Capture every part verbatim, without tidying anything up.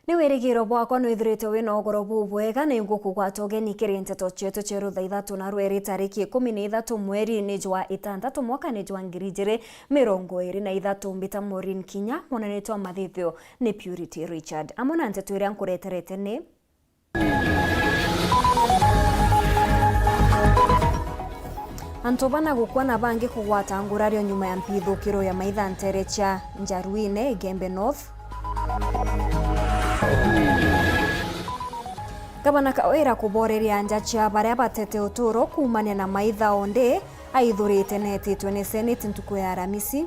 Ni wirigiro bwakwa nwithirite wina ugoro bubwega, ni ngukugwata ugeni kiri nteto cietu cieru thaa ithatu na rweri tariki ikumi na ithatu mweri ni jwa itantatu mwaka ni jwa ngiri ijiri mirongo iri na ithatu. Mbita Maureen Kinya, mwonanitwa mathithio ni Purity Richard. Amwe na nteto iria nkureterete ni: Antu bana gukua na bangi kugwata ngurario nyuma ya mpithukiro ya maitha ntere cia Njaruine, Igembe North. Gavana Kawira kuboreria nja cia baria batete uturo kuumania na maitha onde aithurite neetitwe ni Senate ntuku ya Aramisi.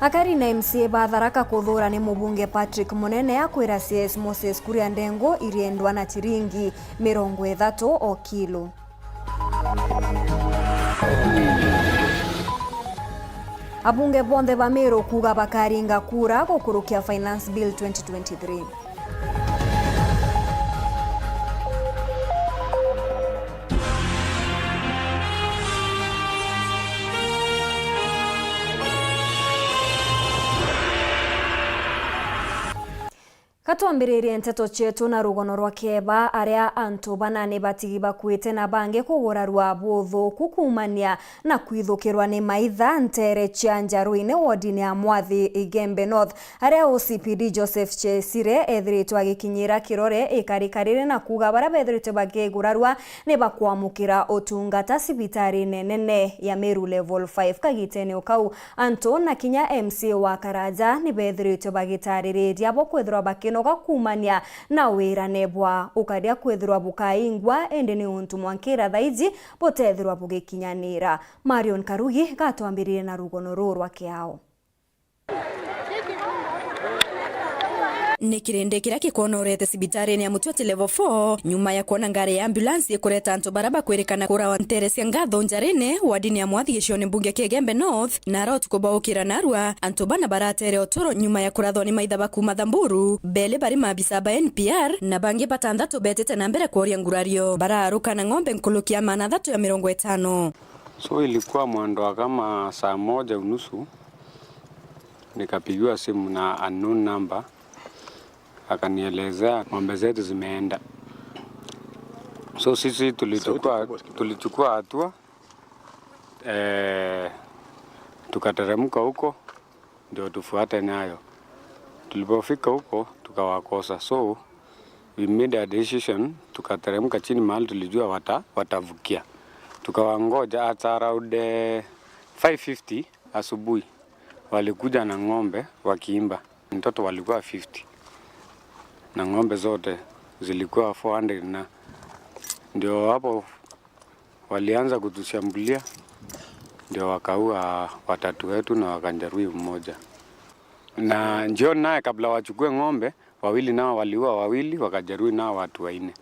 Akari na M C A ba Tharaka kuthuura ni mubunge Patrick Munene akwira C S Moses Kuria Ndengũ iriendwa na chiringi mirongo ithatu o kilo. Abunge bonthe ba Meru kuuga bakaringa kura gukurukia Finance Bill twenty twenty-three. Gatwambiririe nteto cietu na rugono rwa Keba, aria antu bana ni batigi bakuite na bangi kugurarua buthuku kuumania na kwithukirwa ni maitha ntere cia Njaruine wodini ya Mwathi, Igembe North, aria O C P D Joseph Chesire ethiritwe agikinyira kirore ikarikarire na kuuga baria bethirite bakigurarua ni bakwamukira utungata cibitarine nene ya Meru Level five kagitene o kau. Antu na kinya M C A wa Karaja ni beethiritwe bagitaririria bo kwithirwa bakinoga kuumania na wirane bwa ukaria kwithirwa bukaingwa, indi ni untu mwankira thaiji butethirwa bugikinyanira. Marion Karugi gatwambiririe na rugono ruu rwa kiao. Ni kirindi kiria gikonorete cibitarine ya Mutwati Level four, nyuma ya kwona ngari ya ambulance ikureta antu baria bakwirikana kurawa ntere cia Ngatho Njarine, wardini ya Mwathi gicione mbunge kia Igembe North, na ara utuku bwa ukira narua, antu bana baratere uturo nyuma ya kurathwa ni maitha ba kuuma Thamburu, beli bari maabisa ba N P R, na bangi batanthatu betite na mbere kworia ngurario. Bararuka na ng'ombe nkuruki ya maana athatu ya mirongo itano. So ilikuwa mwendo wa kama saa moja unusu, nikapigiwa simu na unknown number, akanielezea ng'ombe zetu zimeenda. So sisi tulichukua, tulichukua hatua, eh, tukateremka huko ndio tufuate nayo. Tulipofika huko tukawakosa, so we made a decision, tukateremka chini mahali tulijua wata-, watavukia. Tukawangoja at around, eh, five fifty asubuhi, walikuja na ng'ombe wakiimba. Mtoto walikuwa fifty na ng'ombe zote zilikuwa four hundred, na ndio hapo walianza kutushambulia, ndio wakaua watatu wetu na wakajeruhi mmoja. Na jioni naye, kabla wachukue ng'ombe, wawili nao waliua wawili, wakajeruhi nao watu wanne.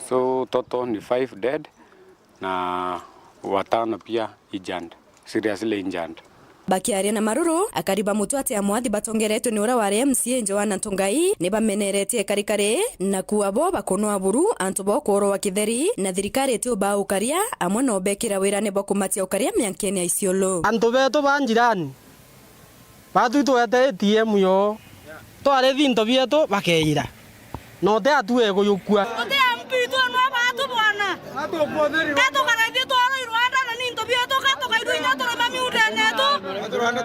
So total ni five dead na watano pia injured, seriously injured. Bakiaria na maruru, akari ba Mutwati ya Mwathi batongeretwe ni uria wari M C A Joanna Ntungai ni bameneretie ikarikari na kuuga bo bakunwa buru antu ba ukurwa wa kitheri na thirikari itiubaa ukaria amwe na ubekira wirane bwa kumatia ukaria miankene ya Isiolo. Antu betu ba njirani, batwi twete A T M yoo, twarithi into bietu bakeira. Na uti atu eguyukua. Uti M P twenu abaatu bwana. Ka tukaraithi twarwa i Rwanda na ni into bietu, ka tukairwa inya turuma miundene yetu.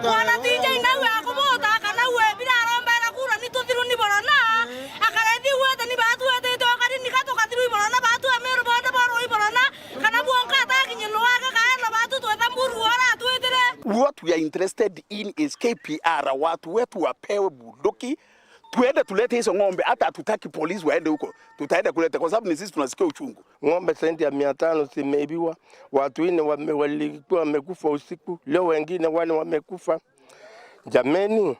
Bwana T J nawe akubuta kana we bira arombera kura ni tuthiru ni borona. Akaraithi wete ni baatu wetite okari ni ka tukathirwa i borona, baatu Ameru bonthe borwa i borona. Kana bwonka atakinyirwa wake kaena baatu tweta mburu ora atwitire. What we are interested in is K P R, watu wetu wapewe bunduki. Tuende tulete hizo ng'ombe, hata hatutaki polisi waende huko, tutaenda kuleta kwa sababu ni sisi tunasikia uchungu. Ng'ombe zaidi ya mia tano zimeibiwa, watu nne wame-, walikuwa wamekufa usiku, leo wengine wane wamekufa. Jameni,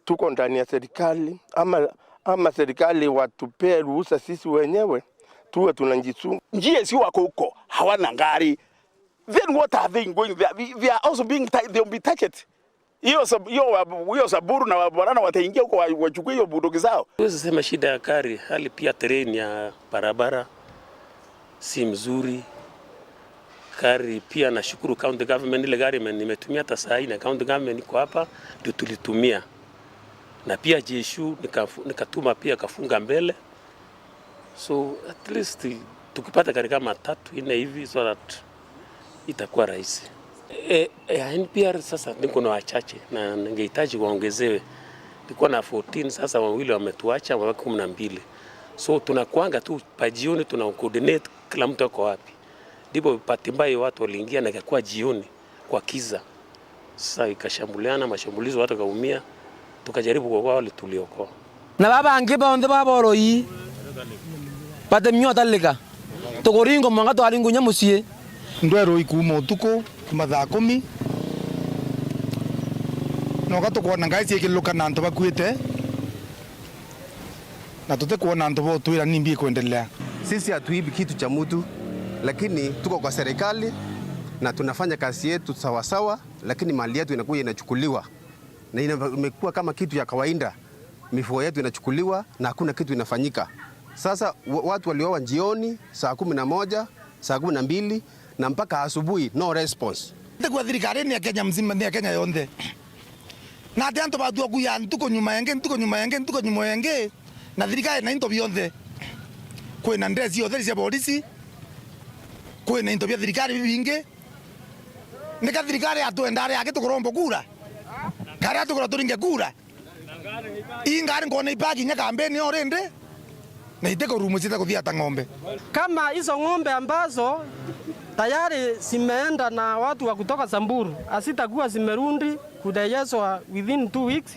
tuko ndani ya serikali, ama, ama serikali watupee ruhusa sisi wenyewe tuwe tunajichunga. G S U wako huko, hawana ngari. Then what are they going there? They, they are also being ta-, they will be targeted. Hiyo sab-, hiyo wa-, hiyo Samburu na Waborana wataingia huko wa-, wachukue hiyo bunduki zao. Huwezi sema shida ya gari, hali pia terrain ya barabara si mzuri. Gari pia nashukuru county government, ile gari ime-, nimetumia hata saa hii na county government iko hapa, ndio tulitumia. Na pia J S U nikafu-, nikatuma pia kafunga mbele. So at least tukipata gari kama tatu, nne hivi, so that itakuwa rahisi. E, e, ya N P R sasa niko na wachache na ningehitaji waongezewe. Nilikuwa na fourteen, sasa wawili wametuacha, wamebaki kumi na mbili. So tunakuanga tu pa jioni, tuna coordinate kila mtu ako wapi. Ndipo bahati mbaya watu waliingia na ikakuwa jioni kwa kiza. Sasa ikashambuliana, mashambulizi, watu wakaumia, tukajaribu kuokoa wale tuliokoa. Na baba bangi bonthe baboroi, bati minyota lika, tukuringwa mwanka twaringwa inya mucii. Ndwerui kuuma utuku, kuuma thaa kumi, noka tukwona ngari ciikiluka na antu bakuite, na tutikwona antu botwira nimbi ikwendelea. Sisi hatuibi kitu cha mtu, lakini tuko kwa serikali na tunafanya kazi yetu sawasawa, lakini mali yetu inakuja inachukuliwa. Na ina-, imekuwa kama kitu ya kawaida, mifugo yetu inachukuliwa na hakuna kitu inafanyika. Sasa wa-, watu waliuawa jioni saa kumi na moja, saa kumi na mbili, na mpaka asubuhi, no response. Ntigua thirikari ni ya Kenya mzima, ni ya Kenya yonthe. Na ati antu batua kuya ntuku nyuma ya ingi, ntuku nyuma ya ingi, ntuku nyuma ya ingi, na thirikari na into bionthe. Kwina ndresi cia utheri cia borisi, kwina into bia thirikari bibingi. Nika thirikari yatwenda ari aki tukuromba kura? Kari atukura turinge kura? Ii ngari nkwona ipaki inya kambeni already, na itikurumwa cita kuthiata ng'ombe. Kama hizo ng'ombe ambazo tayari zimeenda na watu wa kutoka Samburu hazitakuwa zimerudi kuregeshwa within two weeks,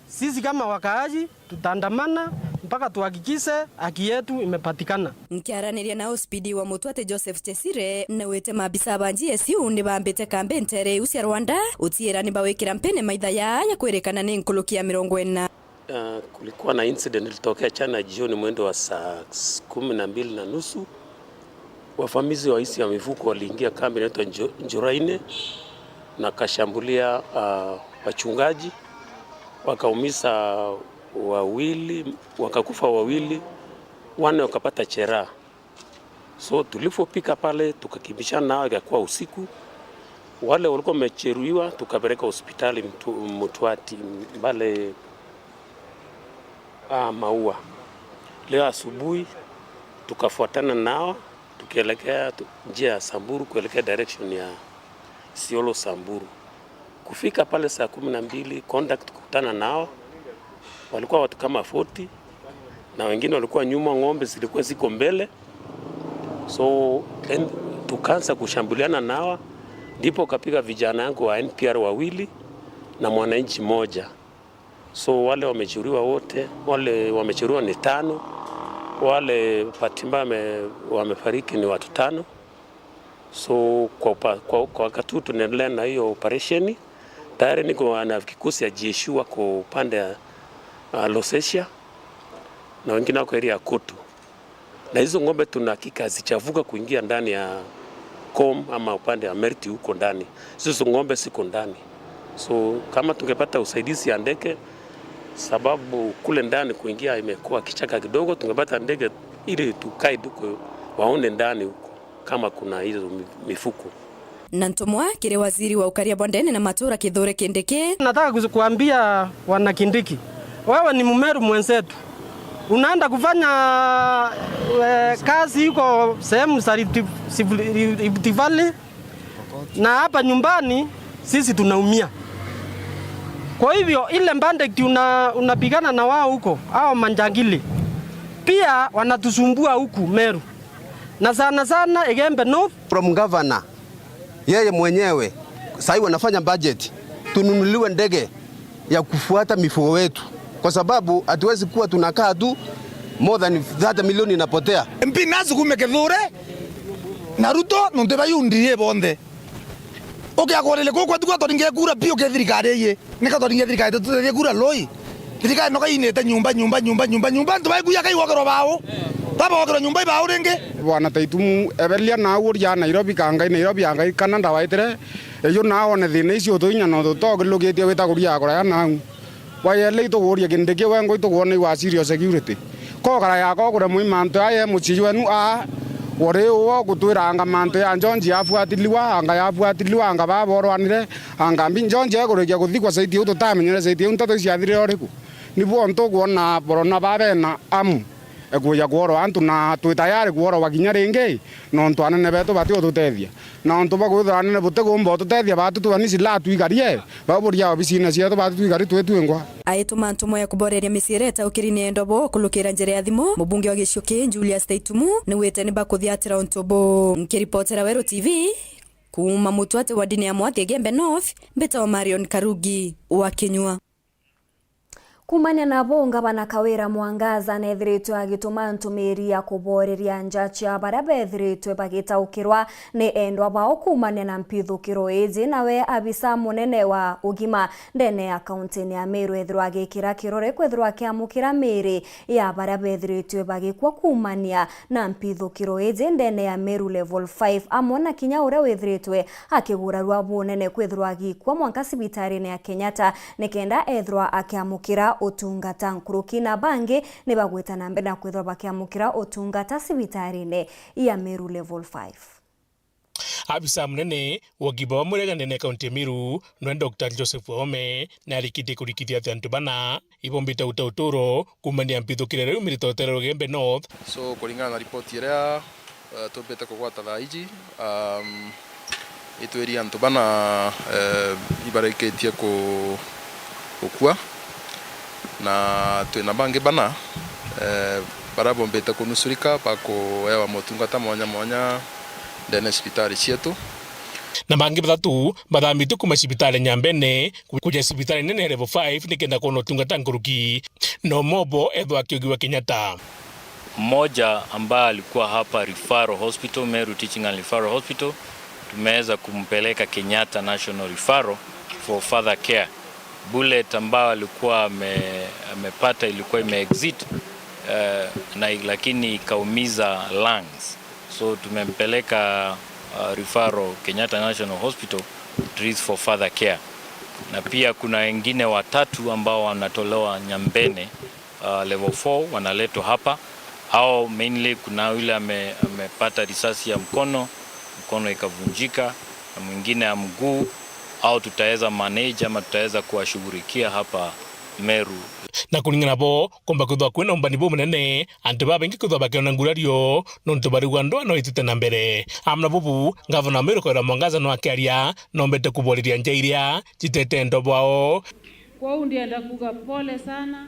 sisi kama wakaaji tutaandamana mpaka tuhakikishe haki yetu imepatikana. Nkiaraniria na O C P D wa Mutwati Joseph Chesire, naugite maabisa ba G S U ni bambite kambi ntere iu cia Rwanda, utiira ni bawikira mpene maitha ya ya kwirikana ni nkuruki ya mirongo ina. Ah, kulikuwa na incident ilitokea jana jioni mwendo wa saa kumi na mbili na nusu. Wavamizi wa hizi ya mifuko waliingia kambi inaitwa Njo-, Njuraine na kashambulia, ah, wachungaji, wakaumiza wawili, wakakufa wawili, wanne wakapata jeraha. So tulipofika pale tukakimbishana nao, ikakuwa usiku. Wale walikuwa wamejeruhiwa tukapeleka hospitali Mtu-, Mutwati pale, ah, Maua. Leo asubuhi tukafuatana nao tukielekea tu-, njia ya Samburu kuelekea direction ya Isiolo Samburu. Kufika pale saa kumi na mbili, contact kukutana nao, walikuwa watu kama forty, na wengine walikuwa nyuma, ng'ombe zilikuwa ziko mbele. So, en-, tukaanza kushambuliana nao, ndipo kapiga vijana yangu wa N P R wawili na mwananchi mmoja. So, wale wamejeruhiwa wote, wale wamejeruhiwa ni tano, wale bahati mbaya wame-, wamefariki ni watu tano. So, kwa upa-, kwa, kwa wakati huu tunaendelea na hiyo operation. Tayari niko na kikosi ya G S U wako upande ya, ah, Losesia, na wengine wako area ya Kutu. Na hizo ng'ombe tuna hakika hazijavuka kuingia ndani ya Com ama upande ya Merti huko ndani. Hizo ng'ombe ziko ndani. So, kama tungepata usaidizi ya ndege, sababu kule ndani kuingia imekuwa kichaka kidogo, tungepata ndege ili tu guide huko, waone ndani huko kama kuna hizo mi-, mifuko. Na ntumwa kiri waziri wa ukaria bwa ndene na matura Kithure Kindiki. Nataka kuzu-, kuambia wana Kindiki, wewe ni Mmeru mwenzetu, unaenda kufanya, eh, kazi huko sehemu za Rift, Rift Valley, na hapa nyumbani sisi tunaumia. Kwa hivyo ile bandit una-, unapigana na wao huko, hao manjangili pia wanatusumbua huku Meru, na sana sana Igembe North. From governor, yeye mwenyewe, sahi wanafanya budget, tununuliwe ndege ya kufuata mifugo wetu, kwa sababu hatuwezi kuwa tunakaa tu, more than thirty million inapotea. M P nasukume Kithure na Ruto, nontu ba U D A bonthe. Ukiagurire kuu kwetu kwa twaringe kura piu ke thirikari iyi. Nika twaringe thirikari tutethie kura loi. Thirikari no kainite nyumba, nyumba, nyumba, nyumba, nyumba, antu baikuya kai gwakirwa bao. Baba gwakirwa nyumba ibao ringi. Bwana Taitumu, eberia na au uria Nairobi kangai, Nairobi angai kana ndawaitire. Eyo na one thina icio tuinya no tutogilukitie wita kuria kuraya nau. Wayele ituguria Kindiki, we ngo itukwona iwa serious security. Ko kara yako kure mwi mantu aya mucii wenu a Kuri uo gutwira anga mantu ya George yafuatiliwa, anga yafuatiliwa, anga baborwanire, anga mbi George ekurikia guthikwa saiti iu tutamenyere saiti iu nteto ciathirire uriku. Nibu ontu ukwona borona babena amu ekuja kworwa antu na twi tayari kworwa kinya ringi, nontu anene betu bati ututethia. Na ontu bwa kwithirwa anene butigumba ututethia batu tuani sila twikarie, bau buria obisine cietu batu twikari twi twingwa. Aituma ntumo ya kuboreria miciiri itaukiri ni endo bo kulukira njira ya thimu, mubunge wa gicigo kii Julius Taitumu niwite ni bakuthiatira untu bu. Nkiripotera Weru T V, kuuma Mutwate wa ndini ya Mwathi Igembe North, mbitagwa Marion Karugi wa Kinyua. Kuumania na buu, Ngavana Kawira Mwangaza neethiritwe agituma ntumiri ya kuboreria nja cia baria beethiritwe bagitaukirwa ni endwa bao kuumania na mpithukiro iji, nawe abisa munene wa ugima ndene ya kauntini ya Meru ethirwa agikira kirore kwithirwa akiamukira miiri ya baria beethiritwe bagikua kuumania na mpithukiro iji ndene ya Meru Level five, amwe na kinya uria withiritwe akigurarua bunene kwithirwa agikua mwanka cibitarine ya Kenyatta nikenda ethirwa akiamukira utungata. Nkuruki na bangi ni bagwita na mbere na kwithirwa bakiamukira utungata cibitarine ya Meru Level five. Abisa munene wa ugima bwa mwiri ndene ya kaunti ya Meru, nwe Doctor Joseph Waome, ni arikitie kurikithia ati antu bana ibombite guta uturo kuumania mpithukire iria yumirite utere Rugembe North. So, kuringana na ripoti iria, eh, tumbite kugwata thaa iji, um, itwiri antu bana, eh, ibarikitie ku-, gukua, na twina bangi bana, eh, baria bombite kunusurika bakuewa motungata mwanya mwanya ndene cibitari cietu. Na bangi bathatu bathambitie kuuma cibitari Nyambene ku-, kuja cibitari nene ya Level five nikenda kwona utungata nkuruki. Na umwe obo ethwa akiugiwa Kenyatta. Mmoja ambaye alikuwa hapa Referral Hospital, Meru Teaching and Referral Hospital, tumeweza kumpeleka Kenyatta National Referral for further care. Bullet ambayo alikuwa ame-, amepata ilikuwa imeexit, eh, na, lakini ikaumiza lungs. So tumempeleka, uh, Referral Kenyatta National Hospital, it is for further care. Na pia kuna wengine watatu ambao wanatolewa Nyambene, uh, Level four, wanaletwa hapa. Hao mainly kuna yule ame-, amepata risasi ya mkono, mkono ikavunjika, na mwingine ya mguu. Hao tutaweza manage ama tutaweza kuwashughulikia hapa Meru. Na kuringana bo, kumba kwithwa kwina umbani bumunene, antu babaingi kwithwa bakiona ngurario, nontu barigwa ndwano itite na mbere. Amwe na bubu, Ngavana wa Meru Kawira Mwangaza no akiaria, nombete kuboreria nja iria citete endo bwao. Kwou ndienda kuga pole sana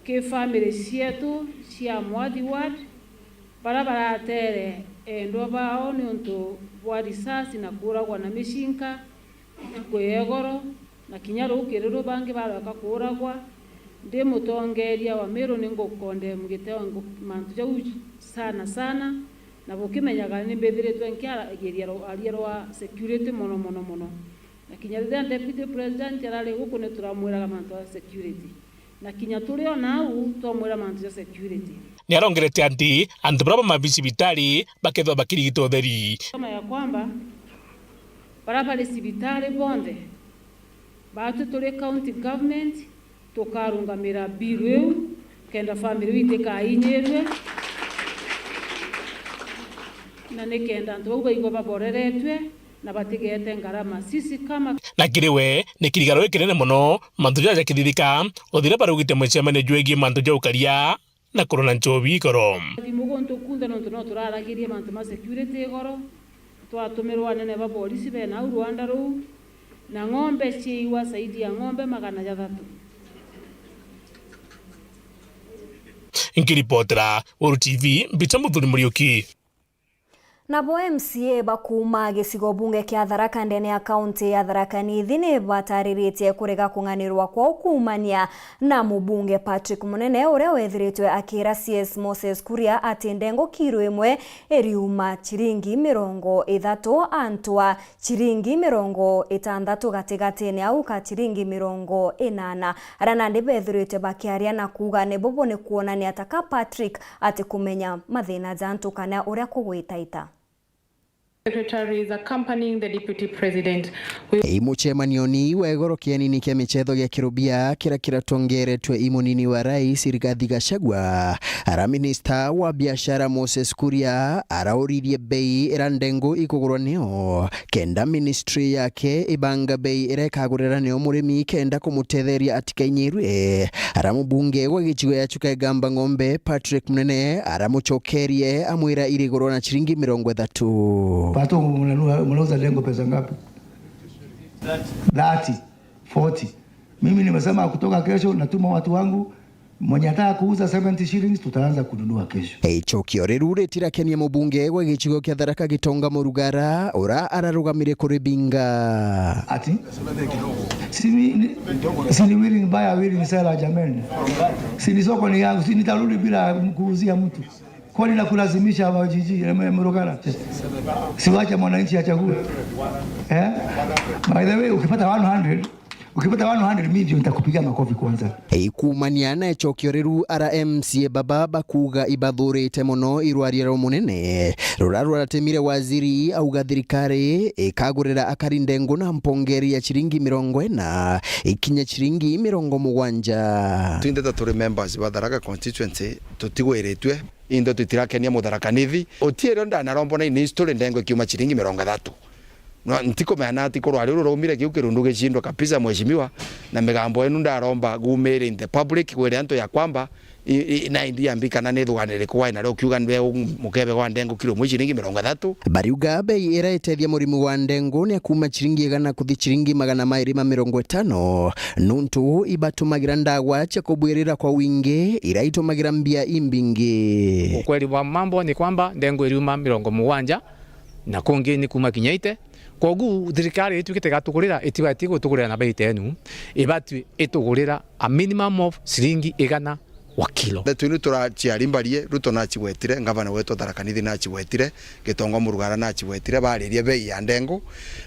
ki family cietu cia Mwathi Ward, baria baratere endwa bao niuntu bwa risasi na kuuragwa na micinka ntuku ya igoro, na kinya ruukiri ruu bangi barweka kuuragwa. Ndi mutongeria wa Meru, ni ngukondemu giteo ngu-, mantu jau sana sana, na bukimenyaga ni mbithiritwe nkiaragiria rwaria rwa security mono mono mono. Na kinya riria Deputy President arari guku, ni turamwiraga mantu ja security. Na kinya turi o nau, twamwira mantu ja security. Ni arongerete ati antu baria bamabi cibitari bakethwa bakirigitwa utheri. Kama ya kwamba, baria bari cibitari bonthe, baatwi turi county government, tukarungamira bill iu, kenda family iu itikainyiirue, na ni kenda antu bau baigwe baboreretue, na batigete ngarama. Sisi kama Na kiri we, ni kirigaro gikinene mono mantu jaja jakithithika, uthire baraugite mucemanio jwegie mantu ja ukaria na kurona nchobi igoro. Thimu guntu kunthe, nontu no turaragirie mantu ma security igoro, twatumirwa anene ba borisi bena au rwanda ruu, na ng'ombe ciiwa zaidi ya ng'ombe magana jathatu. Nkiripotera Weru T V, Mbita Muthuri Muriuki. Nabo M C A ba kuuma gicigo bunge kia Tharaka ndene ya kaunti ya Tharaka Nithi ni batariritie kurega kung'anirwa kwao kuumania na mubunge Patrick Munene, uria wethiritwe akira C S Moses Kuria ati ndengo kiro imwe iriuma chiringi mirongo ithatu antu a chiringi mirongo itantatu gatigatine au ka chiringi mirongo inana. Aria nandi bethirite bakiaria na kuuga ni bubu ni kuonania ta ka Patrick ati kumenya mathina ja antu kana uria kugwitaita. Secretaries accompanying the Deputy President. Ii mucemanioni wa igoro kienini kia michetho gia Kirubia kiria kiratongeretwe i munini wa rais Rigathi Gachagua, ara minista wa biashara Moses Kuria arauririe bei iria ndengu ikugurwa nio, kenda ministry yake ibanga bei iria ikagurira nio murimi kenda kumutetheria atikainyirwe. Ara mubunge wa gicigo ya Chuka Igamba Ng'ombe, Patrick Munene, aramucokerie amwira irigurwa na ciringi mirongo ithatu. Pato, mnanua-, mnauza ndengu pesa ngapi? Thirty, forty. Mimi nimesema kutoka kesho natuma watu wangu, mwenye ataka kuuza seventy shillings, tutaanza kununua kesho. Icokio riu ritirakenia mubunge wa gicigo kia Tharaka Gitonga Murugara, ura ararugamire kuribinga. Ati? Si ni, si ni willing buyer, willing seller, jameni. Si ni soko ni yangu, si nitarudi bila kuuzia mtu. Kwani nakulazimisha hapa jiji, eh, Murugara? Siwache mwananchi achague. Eh? By the way, ukipata one hundred, ukipata one hundred, mimi ndio nitakupigia makofi kwanza. Ikumania na icokio riu, ara M C A baba bakuuga ibathurite mono irwaria rwa munene rura ruratemire waziri auga thirikari ikagurira akari ndengu na mpongeri ya ciringi mirongo ina ikinya ciringi mirongo mugwanja. Twinthe ta turi members ba Tharaka constituency, tutigwiritue. Into tutirakenia Mutharaka Nithi. Uti irio ndanaromba na ini history ndengo ikiuma ciringi mirongo ithatu. No, ntikumenya na ati kurwa riu ruraumire kiu kirundu gicindwe kabisa, mheshimiwa, na migambo enu ndaromba gumire in the public, gwire antu ya kwamba, i, i, na indi yambi kana ni thugana iriku wai nario ukiuga nwe mukebe gwa ndengu kilo imwe ciringi mirongo ithatu. Bariuga bei iria itethia murimi wa ndengu ni ya kuma ciringi igana kuthi ciringi magana mairi ma mirongo itano. Nuntu ibatumagira ndagwa cia kubwirira kwa wingi, iria itumagira mbia imbingi. Ukweli wa mambo ni kwamba ndengu iriuma mirongo mugwanja na kungi ni kuma kinya ite. Kogu thirikari ituikite igatugurira, itibati gutugurira na bei tenu, ibati itugurira a minimum of ciringi igana wa kilo. Ndeto inu turaciari mbarie, Ruto nacigwetire, ngavana wetu Tharaka Nithi nacigwetire, Gitonga Murugara nacigwetire, baririe bei ya ndengu,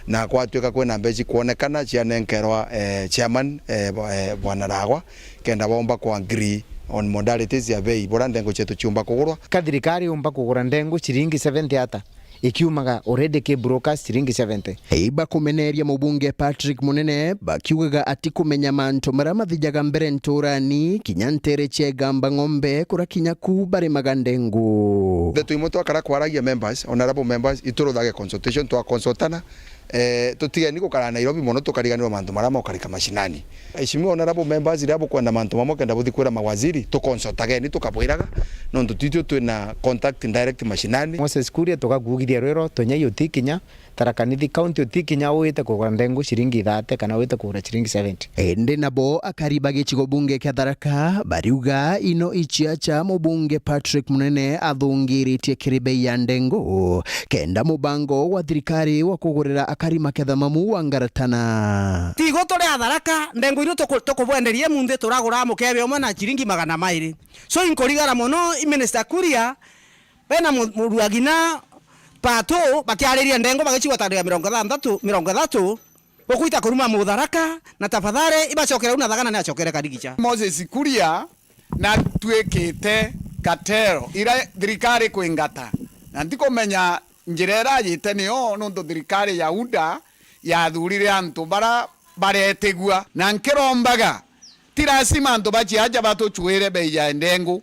na gwatuika kwina mbeca ikwonekana cianenkerwa, eh, chairman, eh, bwa-, eh, Bwana Ragwa, kenda baumba ku agree on modalities ya bei, buria ndengu cietu ciumba kugurwa. Ka thirikari yumba kugura ndengu ciringi seventy ata? Ikiumaga already ki brokers ciringi seventy. Ibakumeneria mubunge Patrick Munene, bakiugaga ati kumenya mantu maria mathijaga mbere nturani, kinya ntere cia Igamba Ng'ombe, kuria kinya ku barimaga ndengu. Ndeto imwe twakara kwaragia members, honorable members, ituruthage consultation, twaconsultana, eh, tutigeni gukara Nairobi mono, tukariganirwa mantu maria mokarika mashinani. Mheshimiwa honorable members, riria bukwenda mantu mamwe kenda buthi kwira mawaziri, tukonsortageni tukabwiraga, nontu twithu twina contact direct mashinani. Moses Kuria, tugakuugithia rwiro, Tunyai utikinya, Tharaka Nithi County utikinya, wite kugura ndengu ciringi thirty kana wite kugura ciringi seventy. Indi nabo akari ba gicigo bunge kia Tharaka bariuga ino iciaca mubunge Patrick Munene athungiritie kiri bei ya ndengu, kenda mubango wa thirikari wa kugurira akari maketha mamu wangaratana. Tigo turi Atharaka, ndengu iria tuku-, tukubwenderia munthi turagura mukebe umwe na ciringi magana mairi. So, inkurigara mono i Minister Kuria, bena mu-, muruagina Pato bakiariria ndengu bagicigwatanira mirongo ithanthatu, mirongo ithatu, ukwita kuruma Mutharaka, na tafadhali ibacokere una thagana ni acokere Karigicha. Moses Kuria natwikite cartel ira thirikari kwingata, na ntikumenya njira ira ajite niyo, nontu thirikari ya UDA yathurire antu bara baretigua. Na nkirombaga, ti lazima antu ba Chiacha batuchuire bei ya ndengu,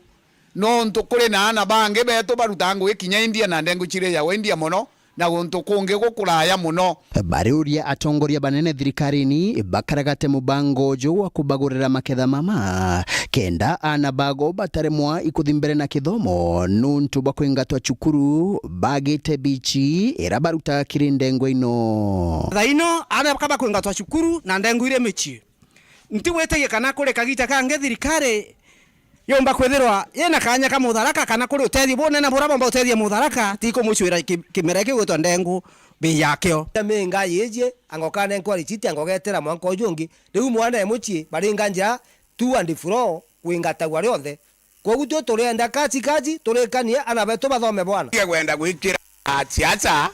nontu kuri na ana bangi betu barutaa ngugi kinya India, na ndengu ciri ya India mono, na guntu kungi gukuraya mono. Bariuria atongoria banene thirikarini bakaragate mubango uju wa kubagurira maketha mama, kenda ana bago bataremwa ikuthi mbere na kithomo nuntu bwa kwingatwa cukuru bagite bichi ira barutaga kiri ndengu ino. Thaino ana bakaba kwingatwa cukuru na ndengu iri micii. Ntigwitikia kana kuri kagita kangi thirikari yumba kwithirwa yina kanya ka Mutharaka, kana kuri utethio bunene buria bomba utethia Mutharaka, ti kumucwira ki-, kimera kiu gwitwa ndengu bei yakio. Minga yijie, angoka nenkwa receipt, angogetera mwanka uju ungi. Riu mwana e mucii, baringa njira to and fro kwingatagwa rionthe. Kwogu tio turienda kachi kachi, turikanie ana betu bathome bwana. Tige kwenda gwikira siasa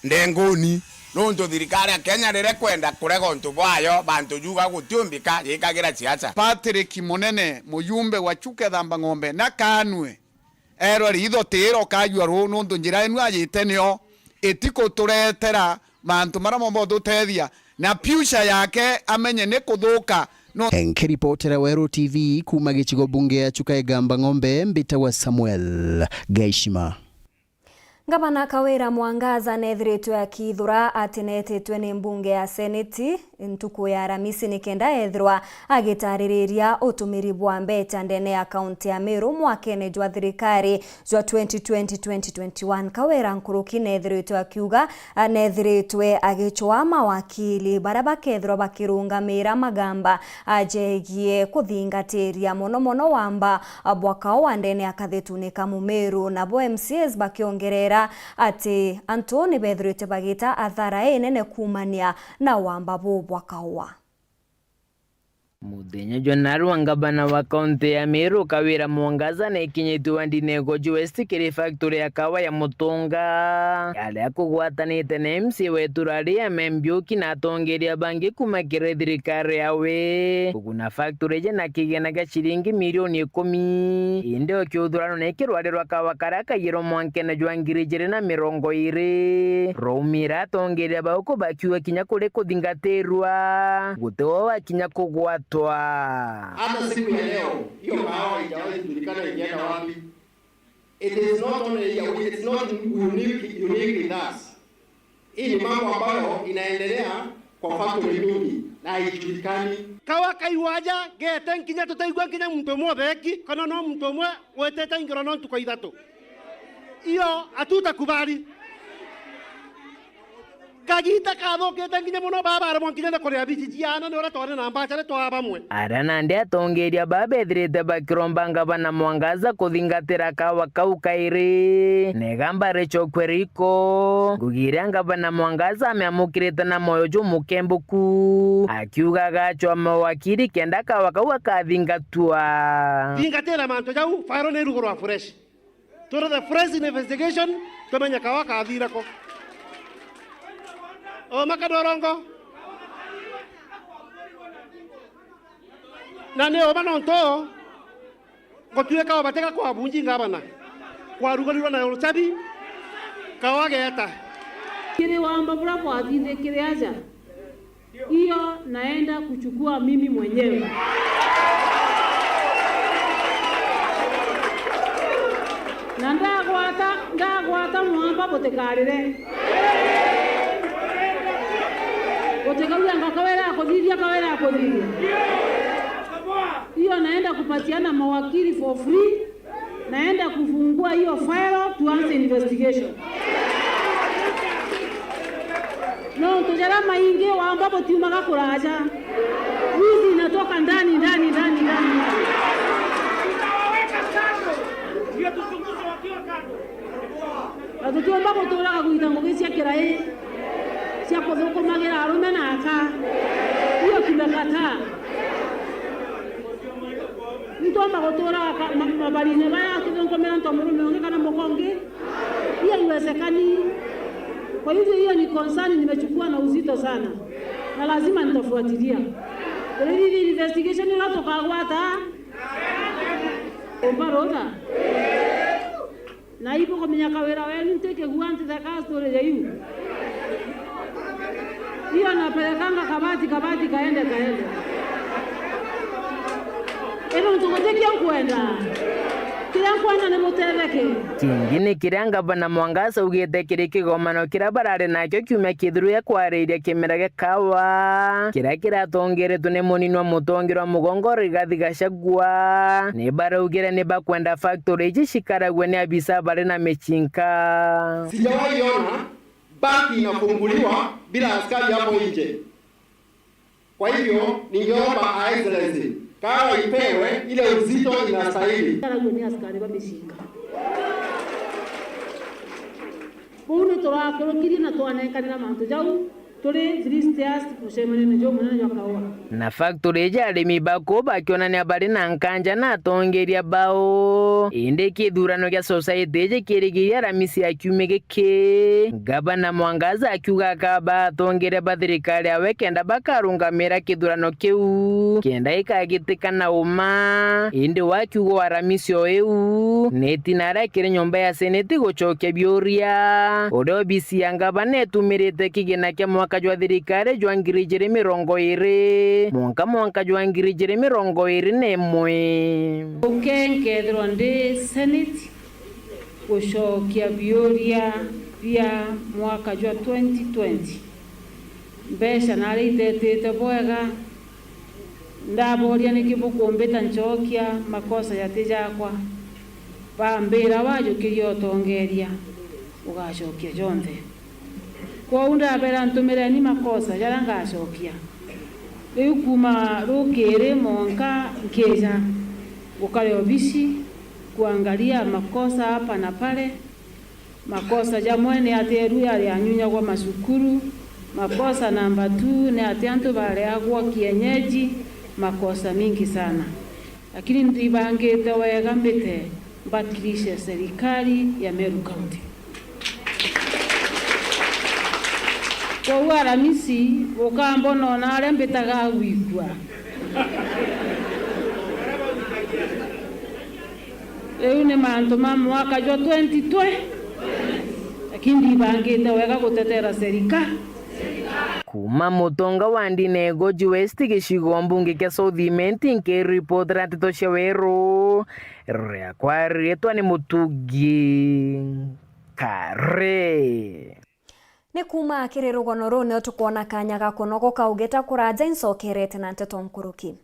ndenguni, nontu thirikari ya Kenya riria kwenda kurega untu bwayo, bantu juga gutiumbika yikagira siasa. Patrick Munene, mujumbe wa Chuka Ithamba Ng'ombe, na kanue erwe ritho tiro kajua ruu, nontu njira inu ajite nio Itikuturetera mantu maria momba ututethia, na future yake amenye ni kuthuka. No. Nkiripotera Weru T V kuuma gicigo bunge ya Chuka Igamba Ng'ombe, mbitagwa Samuel Gaishima. Ngavana Kawira Mwangaza neethiritwe akithura ati neetitwe ni mbunge ya Seneti ntuku ya Aramisi nikenda ethirwa agitaririria utumiri bwa mbeca ndene ya kaunti ya Meru mwakene jwa thirikari jwa twenty twenty, twenty twenty-one. Kawira nkuruki neethiritwe akiuga, a, neethiritwe agicwaa mawakili baria bakethirwa bakirungamira magamba, a, jegie kuthingatiria mono mono wamba, a, bwa kaua ndene ya kathituni ka Mumiru, nabo M C As bakiongerera ati antu ni beethirite bagita athara inene kuumania na wamba buu bwa kaua. Muthenya jwa narua, ngavana wa kaunti ya Meru Kawira Mwangaza nekinyitue wandine ya Goji West kiri factory ya kawa ya Mutunga, aria akugwatanite na M C A wa itura ria Mbiuki na atongeria bangi kuuma kiri thirikari yawe kuguna factory iji na kigena gia ciringi milioni ikumi. Indi o kiuthurano ni kirwari rwa kawa karia kaiyirwe mwankene jwa ngiri ijiri na mirongo iiri. Rwaumira, atongeria bau bakiuga kinya kuri kuthingatirwa, guti o wakinya kugwatwa. Hata siku ya leo, hiyo kahawa haijawahi kujulikana ilienda wapi. It is not only here, it's not unique, unique with us. Hii ni mambo ambayo inaendelea kwa factory mingi na haijulikani. Kawa kaiwaja gete nkinya tutaigua nkinya muntu umwe obeki, kana no muntu umwe wetete ingiro no ntuku ithatu. Iyo hatutakubali. Kagiita kathukite nginya mono, baba aremwa nginya na kuria bici ciana, ni uria twari na mbaca ri twaa bamwe. Aria nandi atongeria baa bethirite bakiromba ngavana Mwangaza kuthingatira kawa kau kairi, na igamba ricokwe riko. Ngugi iria ngavana Mwangaza amiamukirite na moyo jumukembuku, akiuga agacwa mawakiri kenda kawa kau akathingatwa. Thingatira mantu jau, file ni rugurwa fresh. Twire the fresh investigation, tumenye kawa kathira ko. O makadwa rongo. Na ni uma nontu ngutuika ubatega kwa bunji ngavana. Kwarugarirwa na rucabi, kawa geeta. Kiri wamba buria bwathithikire aja. Hiyo naenda kuchukua mimi mwenyewe. Na ndagwata, ndagwata mwamba butikarire. Gutikauga ngo Kawira akuthithia, Kawira akuthithia. Hiyo naenda kupatiana mawakili for free. Naenda kufungua hiyo file, tuanze investigation. Nontu jaria maingi wamba butiumaga kuraja. Wizi inatoka ndani, ndani, ndani, ndani. Na tutiumba guturaga gwita ngugi cia kirai cia kuthukumagira arume na aka. Hiyo tumekataa. Ntiumba gutura ka-, ma-, mabarine baya akithunkumira nto murume ungi kana muka ungi. Hiyo haiwezekani. Kwa hivyo hiyo ni concern nimechukua na uzito sana. Na lazima nitafuatilia. Kuri investigation iria tukagwata, umba rutha. Na ibukumenya Kawira wenu ntikigua ntitheka story ya iu. Hiyo napelekanga kabati, kabati, kaende, kaende. Ino ntu guti kio nkwenda. Kiria nkwenda ni mutetheke. Kingi ni kiria ngavana Mwangaza augite kiri kigomano kiria barari nakio kiumia kithiru gia kwariria kimera gia kawa, kiria kiratongeretwe ni munini wa mutongeria wa mugongo Rigathi Gachagua. Ni baraugire ni bakwenda factory iji cikaragwe ni abisa bari na micinka. Sijawahi ona banki inafunguliwa bila askari hapo nje. Kwa hivyo, ningeomba Her Excellency, kawa ipewe ile uzito inastahili. Karagwe ni askari ba micinka. Kuu ni turakurukirie na twanenkanira mantu jau. Turi three stairs mucemanio jumunene jwa Kaua. Na factory iji arimi ba kuu bakionania bari na nkanja na atongeria bao. Indi kithurano gia society iji kirigiria Aramisi ya kiumia giki. Ngavana Mwangaza akiuga akaba atongeria ba thirikari awe kenda bakarungamira kithurano kiu, kenda gikagitika na uma. Indi wa kiugo wa Aramisi o iu, ni itina aria kiri nyomba ya seneti gucokia biuria, uria obisi ya ngavana itumirite kigina kia mwaka jwa thirikari jwa ngiri ijiri mirongo iri mwanka mwanka jwa ngiri ijiri mirongo iri na imwe. Uke nkethirwa ndi seneti gucokia biuria bia mwaka jwa twenty twenty. Mbeca nari itetite bwega, ndaboria niki bukumbita ncokia makosa jati jakwa. Bambira, wajukiria utongeria, ugacokia jonthe. Kwou ndabera, ntumireni makosa jaria ngacokia. Riu kuuma rukiri mwanka nkija gukare obisi kuangalia makosa hapa na pale. Makosa jamwe ni ati eru yari anyunyagwa macukuru. Makosa namba two ni ati antu bareagwa kienyeji. Makosa mingi sana. Lakini ndibangite wega mbite mbakirishe serikali ya Meru County. Kwou Aramisi, ukambona ona aria mbitaga gwikua. Riu ni mantu ma mwaka jwa twenty twenty, lakini ndibangite wega gutetera serika. Kuuma mutonga wa ndini ya Igoji West gicigo mbunge kia South Imenti, nkiripotera nteto cia Weru, riakwa riitwa ni Mutugi Kare. Ni kuuma kiri rugono ruu nio tukwona kanya ga kunogoka ugeta kuraja incokerete na nteto nkuruki.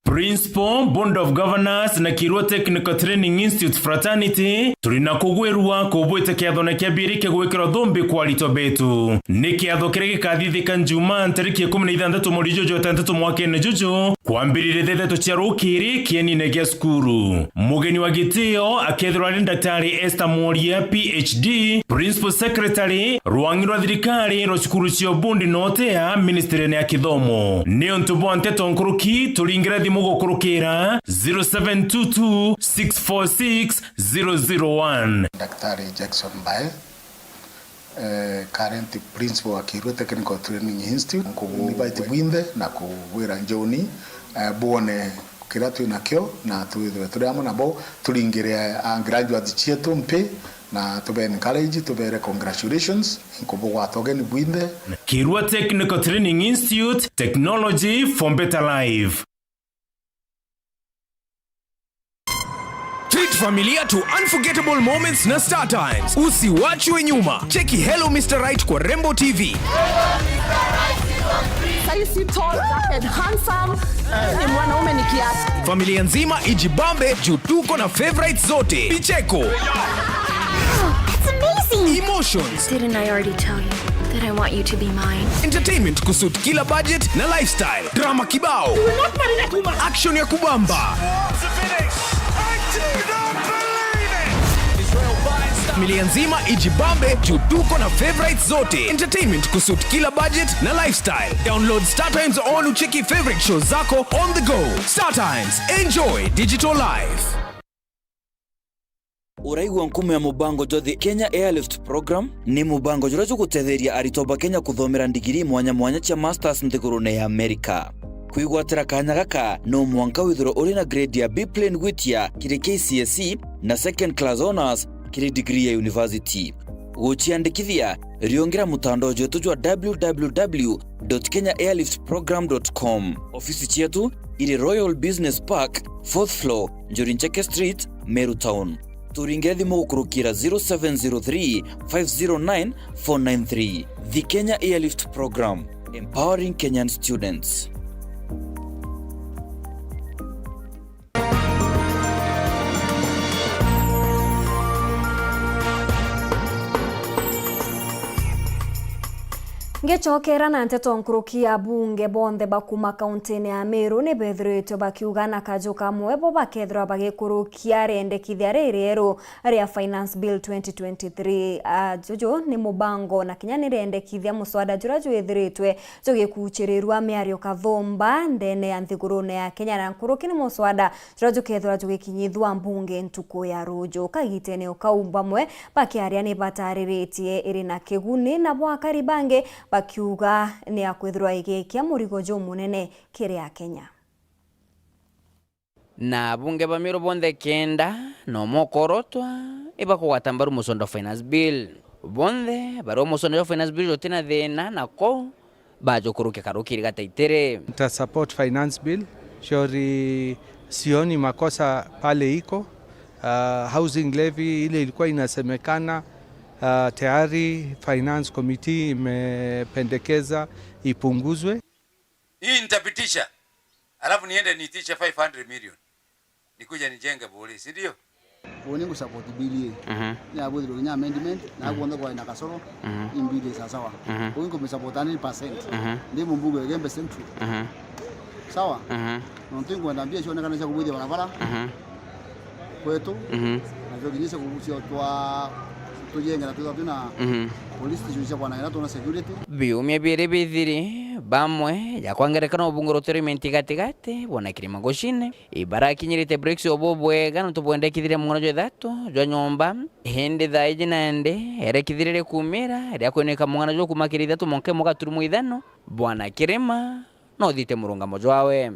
Principal, Board of Governors na Kirua Technical Training Institute Fraternity, turi na kugwirua kubwita kiathone kia biiri kia gwikirwa thumbi kwa aritwa betu. Ni kiatho kiria gikathithika Njumaa ntariki ikumi na ithantatu mweri juju jwa itantatu mwakene juju, kwambiriria thaa ithatu cia rukiri kienine gia cukuru. Mugeni wa gitio akethirwa ari Daktari Esther Mworia, P H D, Principal Secretary, rwangi rwa thirikari rwa cukuru cia ubundi na utea, ministry-ini ya kithomo. Ni untu bwa nteto nkuruki, turingira thimu gukurukira zero seven two two six four six zero zero one. Daktari Jackson Mbae, eh, current principal wa Kirua Technical Training Institute, nkubu-invite bwinthe na kubwira njoni, eh, bwone kiria twi nakio na twithirwe turi amwe nabo, turingire a graduate cietu mpi na tube encourage, tubere congratulations, nkubugwata ugeni bwinthe. Kirua Technical Training Institute, technology for better life. Treat familia to unforgettable moments na Star Times. Usiwachwe nyuma. Cheki Hello Mister Right kwa Rembo T V. Sahi si tall, dark and handsome. Ni mwanaume ni kiasi. Familia nzima ijibambe juu tuko na favorites zote. Vicheko. It's amazing. Emotions. Didn't I already tell you that I want you to be mine? Entertainment kusuit kila budget na lifestyle. Drama kibao. Action ya kubamba. Familia nzima ijibambe juu tuko na favorites zote. Entertainment kusuit kila budget na lifestyle. Download Star Times on ucheki favorite shows zako on the go. Star Times. Enjoy digital life. Uraigua nkumo ya mubango jwa The Kenya Airlift Program? Ni mubango juria jugutetheria aritwa ba Kenya kuthomera ndigiri mwanya mwanya cia masters nthigurune ya Amerika. Kwigwatira kanya gaka, no mwanka withirwe uri na grade ya B plain gwitia kiri K C S E na second class honours kiri degree ya university. Guciandikithia, riungira mutandao jwetu jwa w w w dot kenya airlift program dot com. Ofisi cietu iri Royal Business Park, fourth floor, Njuri Ncheke Street, Meru Town. Turingire thimu gukurukira zero seven zero three, five zero nine, four nine three. The Kenya Airlift Program, empowering Kenyan students. Ngicokera na nteto nkuruki, abunge bonthe ba kuuma kauntine ya Meru ni bethiritwe bakiuga na kaju kamwe bo bakethirwa bagikurukia riendekithia riri rieru ria Finance Bill twenty twenty-three. Ah, juju ni mubango na kinya ni riendekithia muswada juria jwithiritwe jugikuchirirua miario kathumba ndene ya nthigurune ya Kenya, na nkuruki ni muswada juria jukethirwa jugikinyithua mbunge ntuku ya ruju. Kagitene o kau, bamwe bakiaria ni batariritie iri na kiguni, nabo akari bangi bakiuga ni ya kwithirwa igikia murigo jumunene kiri Akenya. Na abunge ba Meru bonthe kenda, na umwe ukorotwa, ibakugwata mbaru muswada wa Finance Bill. Bonthe bari o muswada wa Finance Bill utina thina, na kou bajukurukia karukiri gataitiri. Nita support finance bill, shauri sioni makosa pale iko. Uh, housing levy ile ilikuwa inasemekana, uh, tayari finance committee imependekeza ipunguzwe. Hii nitapitisha, alafu niende niitishe five hundred million. Nikuje nijenge buri, si ndio? Uuni ngu support bill ii. Mhm. Ni abwithirwe kinya amendment, na Mhm. guonthe kwari na kasoro, Mhm. i bill ii sawa sawa. Mhm. Uuni ngu support hundred percent. Mhm. Ndi mumbunge wa Igembe Central. Mhm. Sawa? Mhm. Nontu nkwenda mbia cionekana cia kubwithia barabara Mhm. kwetu, Mhm. na cio kinya cia ku-, cia twa-, tujengera twithwa twina Mhm. police station cia kwanang'ira twina security. Biumia biiri bithiri, bamwe ja kwa ngerekano ubunge rutero imenti gatigati, bona kirima gucine, ibarakinyirite bricks o bubwega nontu bwendekithirie mung'ana jwa ithatu jwa nyomba, indi thaa iji nandi erekithirie rikumira ria kwinika mung'ana jwa kuuma kiri ithatu mwanka imwe gaturumo ithano. Bwana Kirima no thite murungamo jwawe.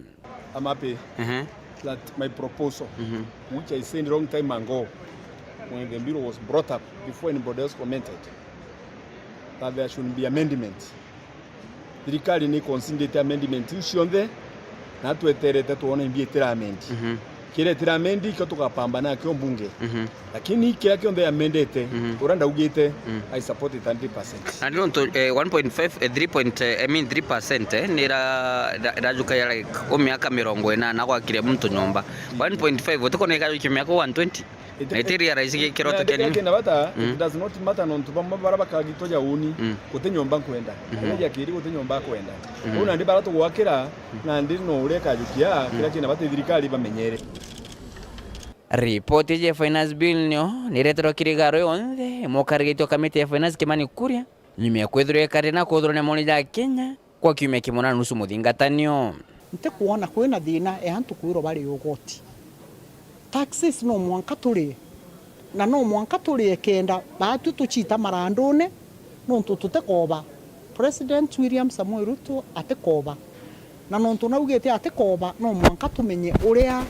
I'm happy Mhm. that my proposal, Mhm. which I sent long time ago when the bill was brought up before anybody else commented, that there should be amendment. Thirikari ni considerite amendment iu cionthe, na tweterete twone imbi itira amend. Mhm. Kiria itira amend, ikio tugapambana nakio mbunge. Mhm. Lakini kiria kionthe amendete, Mhm. uria ndaugite, Mm. I support it hundred percent. Na ni nontu, eh, one point five, eh, three point, eh, I mean, three percent, eh, ni ira-, ira-, irajukagia, like, o miaka mirongo inana gwakire muntu nyomba. One point five, utikona ikajukia miaka one twenty? Iti-, na iti realize gi-, kiroto kienu. Kina bata, Mm. it does not matter nontu bamwe bara bakagitwa ja uni, Mm. guti nyomba nkwenda. Mhm. Ene ja kiri guti nyomba akwenda. Mhm. Uu nandi bara tugwakira, nandi no uria ikajukia, Mm. kiria kina bata thirikari bamenyere. Ripoti iji ya Finance Bill nio nireterwa kiri garo yonthe, imwe ukarigitwa kamiti ya Finance Kimani Kuria, nyuma ya kwithirwa ikarire na kuthurania maoni ja Kenya, kwa kiumia kimwe na nusu muthingatanio. Ntikwona kwina thina ya antu kwirwa bari ugoti. Taxes no mwanka turie, na no mwanka turie kenda baatwi tuciita marandune, nontu tutikoba. President William Samoei Ruto atikoba. Na nontu naugite atikoba, no mwanka tumenye uria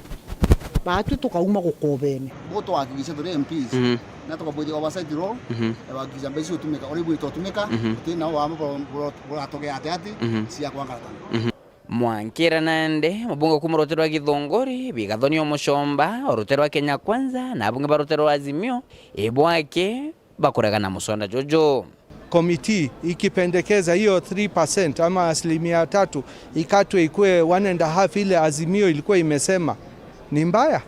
baatwi tukauma gukobene. Gutwahakikisha turi M Ps, Mhm. na tukabwithia oversight role, Mhm. ya kuhakikisha mbeca icio utumika uria ibwirite utumika, Mhm. guti nao wama bura-, bura-, buratugea ati ati Mhm. cia kwangaratana. Mhm. Mwankira nandi, mubunge kuuma rutere rwa Githunguri, Bigathoni Omuchomba, o rutere rwa Kenya Kwanza, na abunge ba rutere rwa Azimio, ibwake bakuregana muswada juju. Komiti ikipendekeza hiyo three percent ama asilimia tatu ikatwe ikue one and a half ile Azimio ilikuwa imesema, ni mbaya?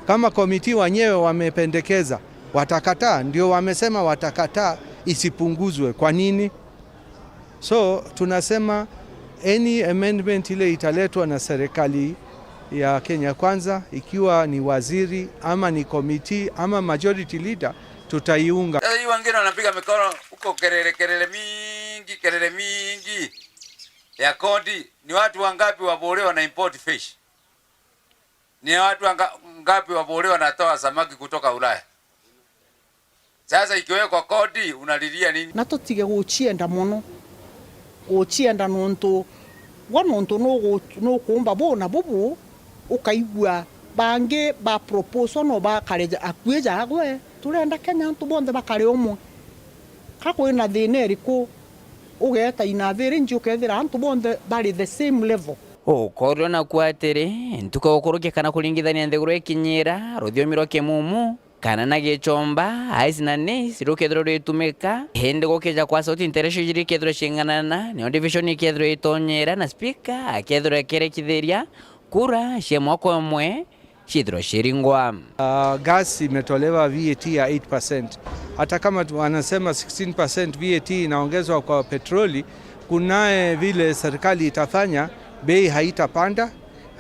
Kama komiti wenyewe wamependekeza, watakataa, ndio wamesema watakataa isipunguzwe. Kwa nini? So, tunasema any amendment ile italetwa na serikali ya Kenya Kwanza, ikiwa ni waziri ama ni komiti ama majority leader, tutaiunga. Sasa hii wengine wanapiga mikono huko, kelele, kelele mingi, kelele mingi ya kodi. Ni watu wangapi wa Buuri wana import fish? Ni watu wanga-, ngapi wa Buuri wanatoa samaki kutoka Ulaya? Sasa ikiwekwa kodi, unalilia nini? Na tutige gucienda mono. Gucienda nontu, gwa nontu nugu-, nukuumba buu na bubu, ukaigua bangi ba proposal no bakare ja-, akui jagwe. Turenda Kenya antu bonthe bakare umwe. Ka kwina thina iriku ugeeta inaviri nji ukethira antu bonthe bari the same level? Ukoorua naku atiri, ntuku ya gukurukia kana kuringithania nthiguru ikinyira, ruthiomi rwa kimumu, kana na gichomba, ais na nis rukethirwa rwitumika, indi gukija kwa sauti nteresho ijiri ikethirwa ciinganana, niyo division ikethirwa itonyera, na speaker akethirwa ekerekithiria kura cia mwaka umwe ciithirwa ciringwa. Ah, gas imetolewa V A T ya eight percent. Hata kama tu-, wanasema sixteen percent V A T inaongezwa kwa petroli, Kunaye vile serikali itafanya, bei haitapanda.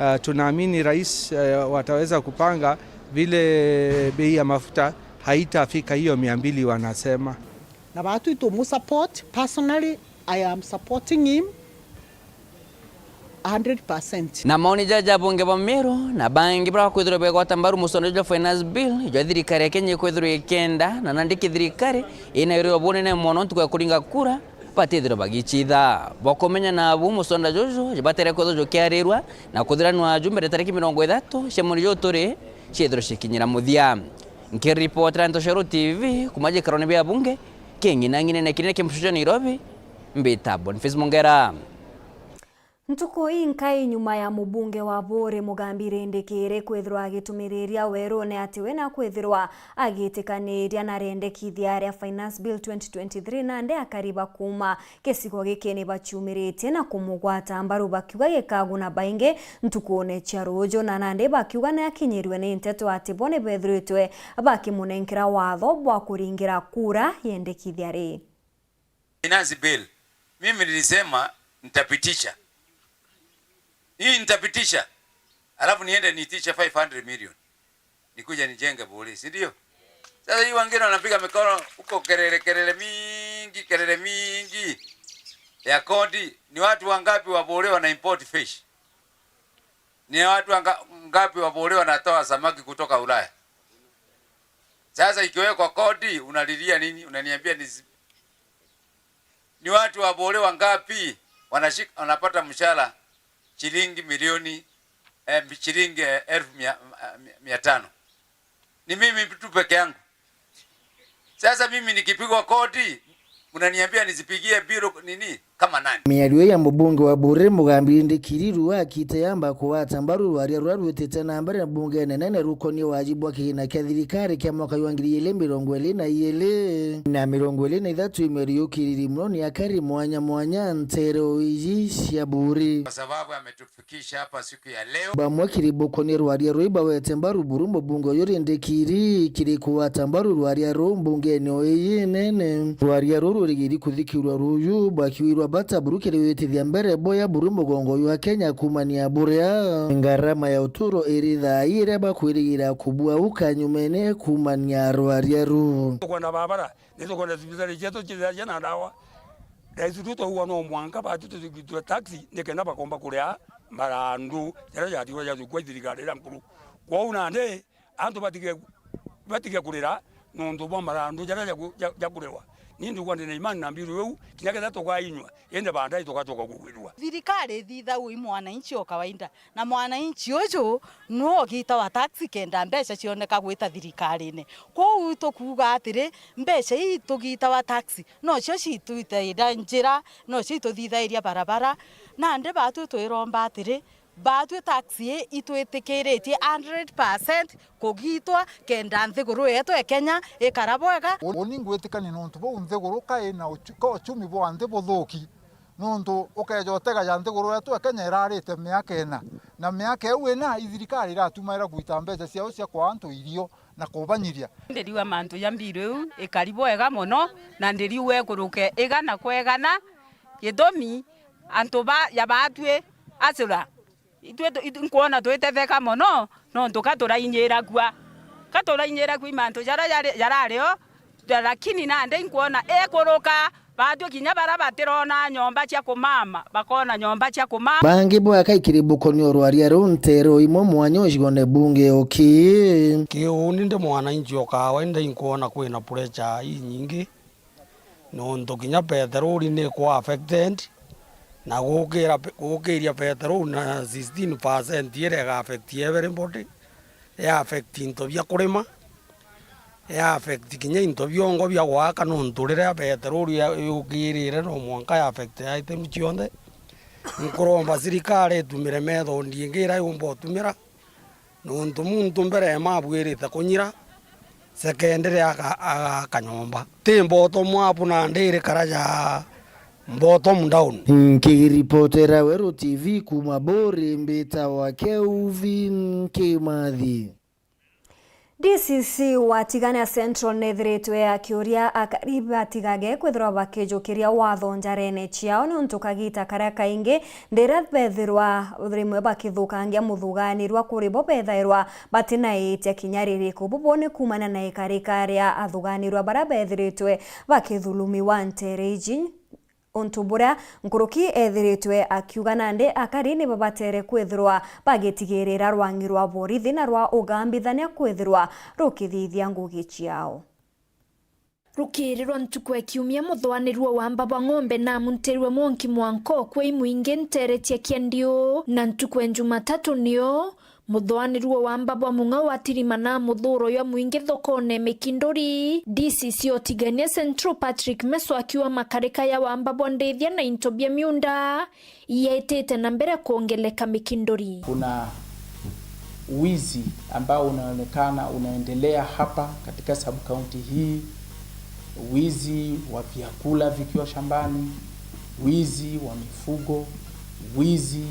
Ah, tunaamini rais, eh, wataweza kupanga vile bei ya mafuta haitafika hiyo mia mbili wanasema. Na baatu itumusupport personally, I am supporting him hundred percent. Na maoni jaja abunge ba Meru na bangi baria bakwithirwa begwata mbaru musonda jwa finance bill jwa thirikari ya Kenya ikwithirwa ikienda, na nandi kithirikari ina iri o bunene mono ntuku ya kuringa kura, batithirwa bagichitha. Bwa kumenya nabu musonda juju jibatere kwithirwa jukiarirwa na kuthiranwa ju mbere tariki mirongo ithatu cia mweri juju turi ciithirwa cikinyira muthia. Nkiripotera Ntoshero T V kuma gikarone bia bunge king'inang'inene kinene kia mucii jwa Nairobi, mbita Boniface Mungera. Ntuku inkai nyuma ya mubunge wa Buuri Mugambi Rindikiri kwithirwa agitumiriria werune ati we nakwithirwa agitikaniria na riendekithia ria Finance Bill twenty twenty-three, nandi akari ba kuuma gicigo giki ni baciumiritie na kumugwata mbaru bakiuga gikaguna baingi ntukune cia ruuju, na nandi bakiuga ni akinyirue ni nteto ati bo ni bethiritwe bakimunenkera watho bwa kuringira kura yendekithia ri. Finance bill. Mimi nilisema nitapitisha. Hii nitapitisha. Alafu niende niitishe five hundred million. Nikuje nijenge Buuri, si ndio? Sasa hii wengine wanapiga mikono huko, kelele, kelele mingi, kelele mingi ya kodi. Ni watu wangapi wa Buuri wana import fish? Ni watu wanga-, ngapi wa Buuri wanatoa samaki kutoka Ulaya? Sasa ikiwekwa kodi, unalilia nini? Unaniambia ni zi-, ni watu wa Buuri wangapi wanashik-, wanapata mshahara shilingi milioni, eh, shilingi, eh, elfu mia, mia tano? Ni mimi tu peke yangu. Sasa mimi nikipigwa kodi, mnaniambia nisipigie bill nini? Kama nani? Miario ya mubunge wa Buuri Mugambi Rindikiri akite yamba kugwata mbaru rwaria ruria rwitite na mbere bungene nene rukonie waji bwa kigina kia thirikari kia mwaka jwa ngiri igiri mirongo iri na igiri na mirongo iri na ithatu. Miario yukiriri mono ni akari mwanya mwanya nteere o iji cia Buuri. Kwa sababu ametufikisha hapa siku ya leo. Bamwe kiri bukonie rwaria ruu ibawete mbaru buru mubunge uyu Rindikiri kiri kugwata mbaru rwaria ruu mbungene o iji nene. Rwaria ruu rurigiri kuthikirwa ruuju bwakiwirwa bata buru kiri gwitithia mbere boya buru mugongo jwa Kenya kumania buria ngarama ya uturo iri thaa ii iria bakwirigira kubua uka nyumene kumania rwaria ruu. Tukwenda barabara, ni tukwenda cibitari cietu cithira ciina ndawa. Rais Ruto auga no mwanka baatu tuthikitwe taxi nikenda bakomba kuria marandu jaria jatigwa jathukwa i thirikari iria nkuru. Kwou nandi antu batige, batige kurira nontu bwa marandu jaria jaku-, ja-, jakuriwa. Ni ndugwa ndi na imani na mbiru iu, kinya ketha tukainywa, indi baadaye tugacoka kugwirua. Thirikari ithithagua i mwananchi o kawaida. Na mwananchi uju nwe ugitawa taxi kenda mbeca cioneka gwita thirikarine. Kwou tukuuga atiri, mbeca ii tugitawa taxi, nocio citwitaira njira, nocio ituthithairia barabara. Nandi baatwi twiromba atiri, baatwi taxi ii itwitikiritie hundred percent kugitwa kenda nthiguru yetu ya Kenya ikara bwega. Uni ngwitikania nontu buu nthiguru ka ina uchu-, ka uchumi bwa nthi buthuki. Nontu ukeeja utega ja nthiguru yetu ya Kenya irarite miaka ina, na miaka iu ina, ithirikari iratumaira gwita mbeca ciao cia kwaa antu irio na kubanyiria. Ndiriuga mantu ja mbiru iu ikari bwega mono, na ndiriuga ikuruke igana kwa igana. Gitumi, antu ba, ja baatwi acura, itwi tu-, itwi nkwona twitetheka mono, nontu ka turainyira kua, ka turainyira kua i mantu jaria jari, jarario, lakini nandi inkwona ikuruka, baatwi kinya baria batirona nyomba cia kumama, bakona nyomba cia kumama. Bangi bwaka ikiri bukonio rwaria ruu nteere o imwe mwanya ucigone bunge o ki. Ki uni ndi mwananchi o kawaida inkwona kwina pressure inyingi. Nontu kinya peteroli ni ku affected, na gukira pe-, gukiria peteroli na sixteen percent iria iga affect everybody, ya affect into bia kurima, ya affect kinya into biongo bia gwaka, nontu riria peteroli ya-, yukirire no mwanka ya affect item cionthe. Nkuromba sirikari itumire method ingi iria yumba utumira. Nontu muntu mbere mabuirite kunyira, secondary aga-, agaaka nyomba. Ti bottom up nandi iri kara ja bottom down. Nkiripotera Weru T V kuuma Buuri, mbitawa Kelvin Kimathi. D C C wa Tigania Central neethiritwe akiuria akari batigage kwithirwa bakijukiria watho njarene ciao, niuntu kagita karia kaingi ndira bethirwa rimwe bakithukangia muthuganirwa kuri bo bethairwa batina iitia kinya ririku. Bubu ni kuumania na ikarika ria athuganirwa baria bethiritwe bakithulumiwa nteere iji. Untu buria nkuruki eethiritwe akiuga, nandi akari ni babatere kwithirwa bagitigirira rwang'i rwa borithi na rwa ugambithania kwithirwa rukithithia ngugi ciao. Rukiiri rwa ntuku ya kiumia, muthuganirua wa Mbabwa Ng'ombe na amuntirwe mwanki mwanka ukua imwingi nteere cia Kiandiu, na ntuku ya Jumatatu nio muthuganirua wa Mbabwa Mung'au atirima na muthuro jwa mwingi thokone Mikinduri. D C C o Tigania Central Patrick Meso akiuga makarika ja wa Mbabwa ndithia na into bia miunda yaitite na mbere kwongeleka Mikinduri. Kuna wizi ambao unaonekana unaendelea hapa katika sub-county hii, wizi wa vyakula vikiwa shambani, wizi wa mifugo, wizi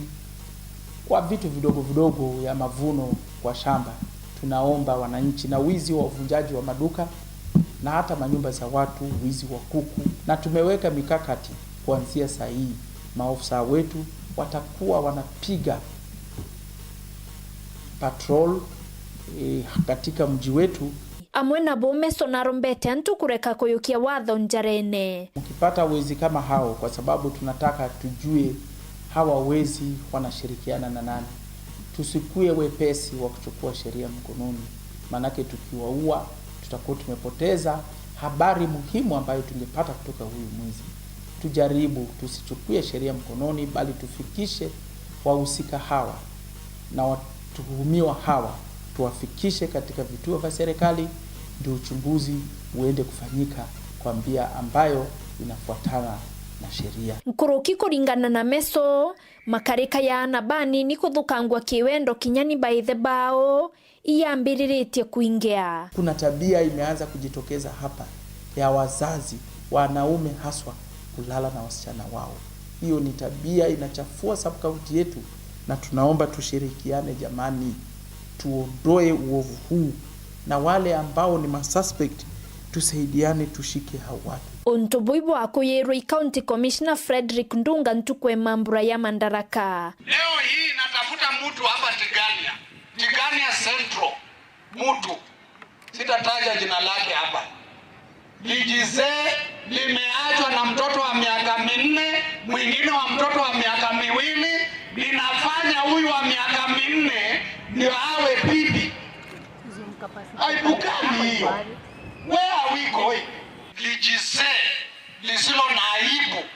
wa vitu vidogo vidogo ya mavuno kwa shamba. Tunaomba wananchi, na wizi wa uvunjaji wa maduka na hata manyumba za watu, wizi wa kuku, na tumeweka mikakati kuanzia saa hii. Maofisa wetu watakuwa wanapiga patrol, eh, katika mji wetu. Amwe nabo Meso narombete antu kureka kuyukia watho njarene. Mkipata wezi kama hao, kwa sababu tunataka tujue hawa wezi wanashirikiana na nani, tusikue wepesi wa kuchukua sheria mkononi, maanake tukiwaua tutakuwa tumepoteza habari muhimu ambayo tungepata kutoka huyu mwizi. Tujaribu tusichukue sheria mkononi, bali tufikishe wahusika hawa na watuhumiwa hawa, tuwafikishe katika vituo vya serikali, ndio uchunguzi uende kufanyika kwa njia ambayo inafuatana na sheria. Nkuruki kuringana na Meso, makarika ya ana banini kuthukangua kiwendo kinya ni baithe bao iyambiriritie kuingia. Kuna tabia imeanza kujitokeza hapa ya wazazi, wanaume haswa, kulala na wasichana wao. Hiyo ni tabia inachafua sub-county yetu, na tunaomba tushirikiane jamani, tuondoe uovu huu, na wale ambao ni masuspect tusaidiane tushike hao watu. Untu buu ibwakuyirwe i County Commissioner Frederick Ndunga ntuku ya mambura ya Madaraka. Leo hii natafuta mtu hapa Tigania, Tigania Central, mtu, sitataja jina lake hapa. Lijizee limeachwa na mtoto wa miaka minne, mwingine wa mtoto wa miaka miwili, linafanya huyu wa miaka minne ndio awe bibi. Aibu gani hiyo? Where are we going? Lijizee lisilo na aibu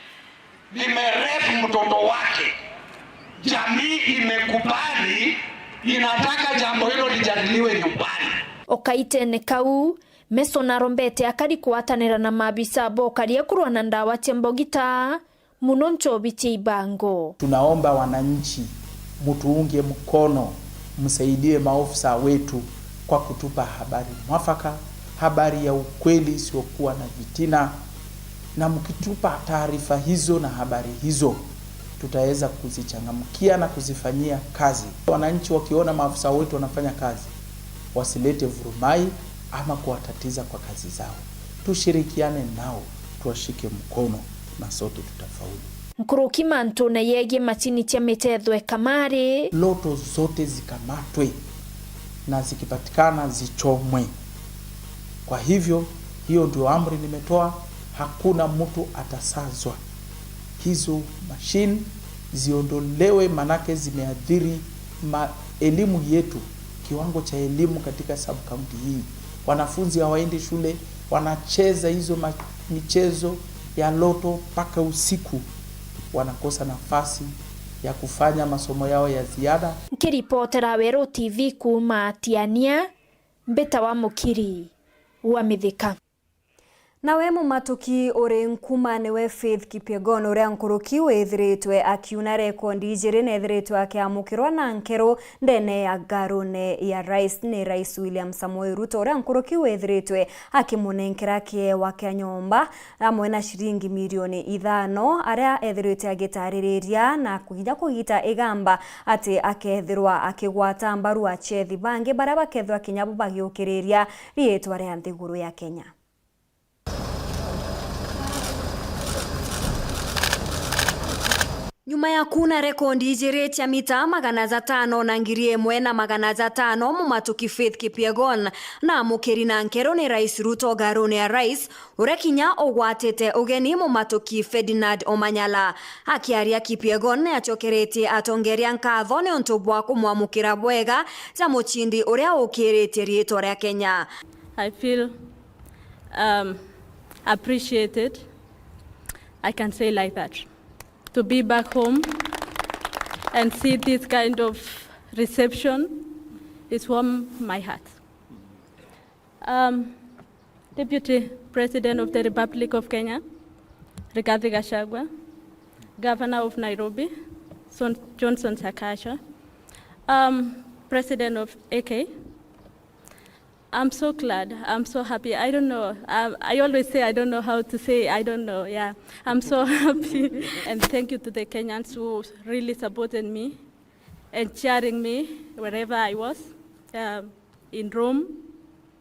limerape mtoto wake. Jamii imekubali, inataka jambo hilo lijadiliwe nyumbani. O kaitene kau, Meso narombete akari kugwatanira na maabisa bokaria kurwa na ndawa cia mbogita, muno nchobi cia ibango. Tunaomba wananchi, mtuunge mkono, msaidie maofisa wetu kwa kutupa habari mwafaka, habari ya ukweli isiyokuwa na vitina, na mkitupa taarifa hizo na habari hizo, tutaweza kuzichangamkia na kuzifanyia kazi. Wananchi wakiona maafisa wetu wanafanya kazi, wasilete vurumai ama kuwatatiza kwa kazi zao. Tushirikiane nao, tuwashike mkono na sote tutafaulu. Nkuruki mantune yegie macini cia mitetho e kamari. Loto zote zikamatwe na zikipatikana zichomwe. Kwa hivyo, hiyo ndio amri nimetoa, hakuna mtu atasazwa. Hizo machine ziondolewe, manake zimeathiri ma-, elimu yetu, kiwango cha elimu katika sub-county hii. Wanafunzi hawaendi shule, wanacheza hizo ma-, michezo ya loto mpaka usiku, wanakosa nafasi ya kufanya masomo yao ya ziada. Nkiripotera Weru T V kuuma Tiania, mbitawa Mukiri wa Mithika. Nawe mumatuki uri nkuma niwe Faith Kipyegon, uria nkuruki withiritwe akiuna rekondi ijiri na ethiritwe akiamukirwa na nkero ndene ya ngarune ya rais ni Rais William Samoei Ruto, uria nkuruki withiritwe akimunenkera kiewa kia nyomba amwe na ciringi milioni ithano, aria ethirite agitaririria na kinya kugita igamba ati akethirwa akigwata mbaru achethi bangi baria bakethirwa kinya bo bagiukiriria riitwa ria nthiguru ya Kenya. Nyuma ya kuuna rekondi ijiri cia mita magana jatano na ngiri imwe na magana jatano, mumatuki Faith Kipyegon na amukiri na nkero ni Rais Ruto ngarune ya rais, uria kinya ugwatite ugeni mumatuki Ferdinand Omanyala. Akiaria, Kipyegon ni acokeretie atongeria nkatho niuntu bwa kumwamukira bwega ja muchindi uria ukiritie riitwa ria Kenya. I feel, um, appreciated. I can say like that. To be back home and see this kind of reception is warm my heart. Um, Deputy President of the Republic of Kenya, Rigathi Gachagua, Governor of Nairobi, Son-, Johnson Sakaja, um, President of A K, I'm so glad. I'm so happy. I don't know. I, I always say I don't know how to say. I don't know. Yeah. I'm so happy. And thank you to the Kenyans who really supported me and cheering me wherever I was, um, in Rome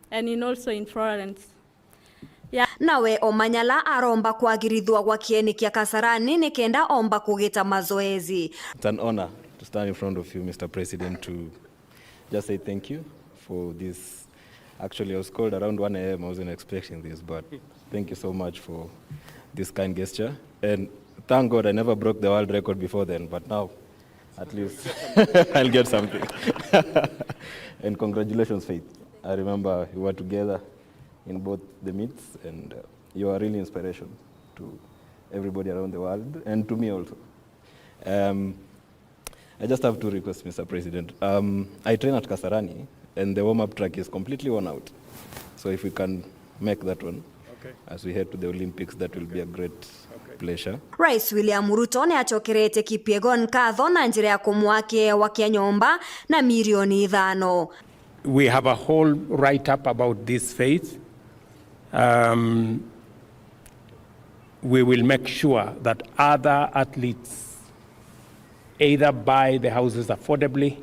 and in also in Florence. Yeah. Nawe Omanyala aromba kwagirithua gwa kieni kia Kasarani nikenda omba kugita mazoezi. It's an honor to stand in front of you, Mister President, to just say thank you for this. Actually, I was called around one a m. I wasn't expecting this, but thank you so much for this kind gesture. And thank God I never broke the world record before then, but now at least I'll get something. And congratulations, Faith. I remember we were together in both the meets, and, uh, you are really inspiration to everybody around the world and to me also. Um, I just have two requests, Mister President. Um, I train at Kasarani, and the warm-up track is completely worn out. So if we can make that one, okay, as we head to the Olympics, that will be a great, okay, pleasure. Rais William Ruto ni acokerete Kipyegon nkatho na njira ya kumwaa kiewa kia nyomba na milioni ithano. We have a whole write-up about this, Faith. Um, we will make sure that other athletes either buy the houses affordably,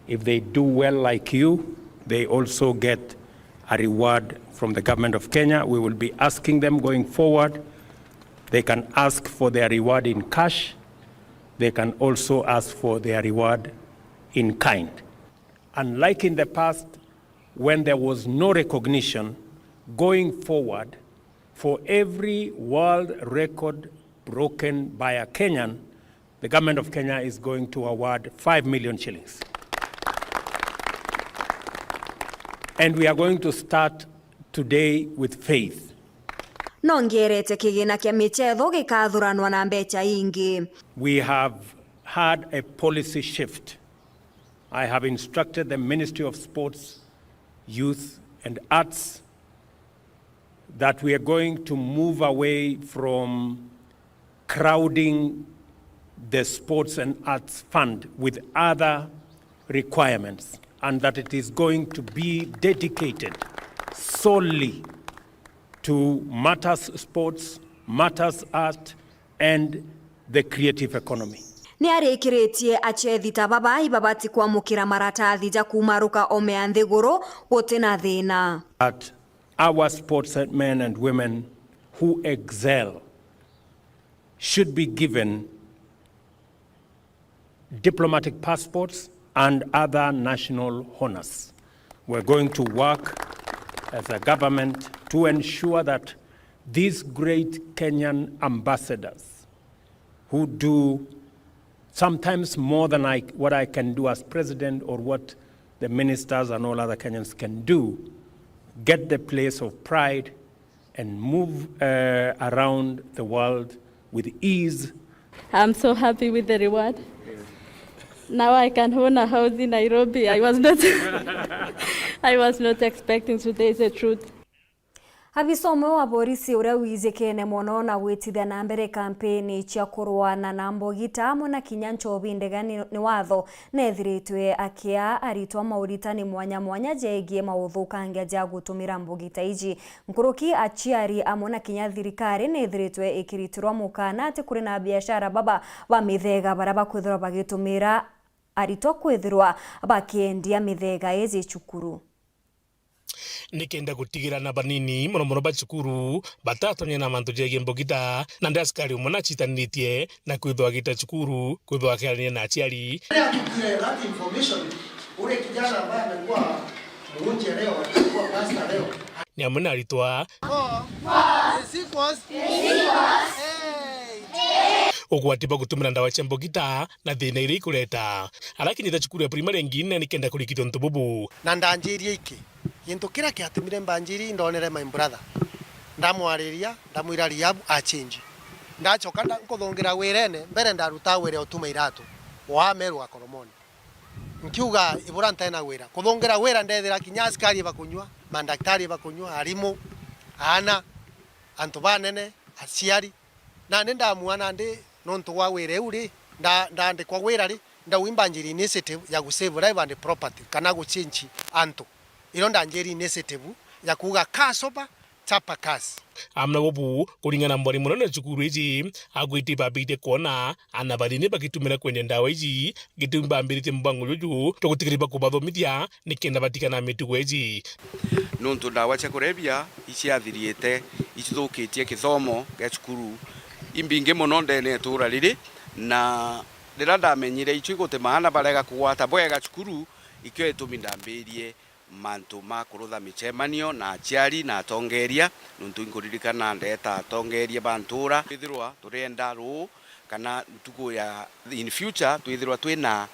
if they do well like you, they also get a reward from the government of Kenya. We will be asking them going forward. They can ask for their reward in cash. They can also ask for their reward in kind. Unlike in the past, when there was no recognition, going forward, for every world record broken by a Kenyan, the government of Kenya is going to award five million shillings. And we are going to start today with Faith. Nongerete kigina kia michetho gikathuranwa na mbecha ingi. We have had a policy shift. I have instructed the Ministry of Sports, Youth and Arts that we are going to move away from crowding the Sports and Arts Fund with other requirements, and that it is going to be dedicated solely to matters sports, matters art, and the creative economy. Ni arikiritie achethi ta baba ibabati kwamukira maratathi ja kumaruka ome ya nthiguru guti na thina. That our sportsmen and women who excel should be given diplomatic passports and other national honors. We're going to work as a government to ensure that these great Kenyan ambassadors who do sometimes more than I, what I can do as president or what the ministers and all other Kenyans can do, get the place of pride and move, uh, around the world with ease. I'm so happy with the reward. Now I can own a house in Nairobi. I was not, I was not expecting today, is the truth. Abisa umwe wa borisi uria wijikene mono na gwitithia na mbere kampeni cia kurwana na mbogita amwe na kinya nchobi ndega ni, ni watho, nethiritwe akia aritwa mauritani mwanya mwanya jegie mauthukangia ja gutumira mbogita iji. Nkuruki aciari amwe na kinya thirikari nethiritwe ikiritirwa mukana ati kuri na biashara baba ba mithega baria bakwithirwa bagitumira aritwa kwithirwa bakiendia mithega iji cukuru. Nikenda gutigira na banini mono mono ba cukuru batatonyana na mantu jegie mbogita, na ndi askari umwe nacitaniritie na kwithwa agita cukuru, kwithwa akiarania na aciari. Riria atukire that information, ule kijana ambaye amekuwa muhunjia leo, amekuwa pastor leo. Ni amwe na aritwa. Ugwati bwa gutumira ndawa cia mbogita na thina iria ikureta. Arakinyite cukuru ya primary ngine nikenda kurikithia untu bubu. Na ndanjirie iki, gintu kiria kiatumire mbanjiri, indonere my brother. Ndamwariria, ndamwira rehab a change. Ndacoka nda-, nkuthungira wirene, mbere ndaruta wira utuma iratu wa Meru wa Koromoni. Nkiuga, ibura ntae na wira. Kuthungira wira ndethira kinya askari bakunyua, mandaktari bakunyua, arimu, aana, antu banene, aciari. Nandi ndamua nandi nontu bwa wira iu ri, nda-, ndandikwa wira ri, ndauga imbanjiri initiative ya gu save life and property kana gu change antu. Irio ndanjiri initiative ya kuuga kaa sober, chapa kazi. Amwe na bubu, kuringana na mwarimu munene wa cukuru iji, agwiti bambitie kwona aana banini bagitumira kwendia ndawa iji, gitumi bambiritie mubango juju jwa gutigaria bakubathomithia nikenda batigana na mitugo iji. Nontu ndawa cia kurebia iciathiriite, icithukitie kithomo gia cukuru imbingi mono ndene ya itura riri, na riria ndamenyire icio igutuma aana barega kugwata bwega cukuru, ikio gitumi ndambirie mantu ma kurutha micemanio na aciari na atongeria, nontu inkuririkana ndeeta atongeria ba ntura. Twithirwa turienda ruu kana ntuku ya in future twithirwa twina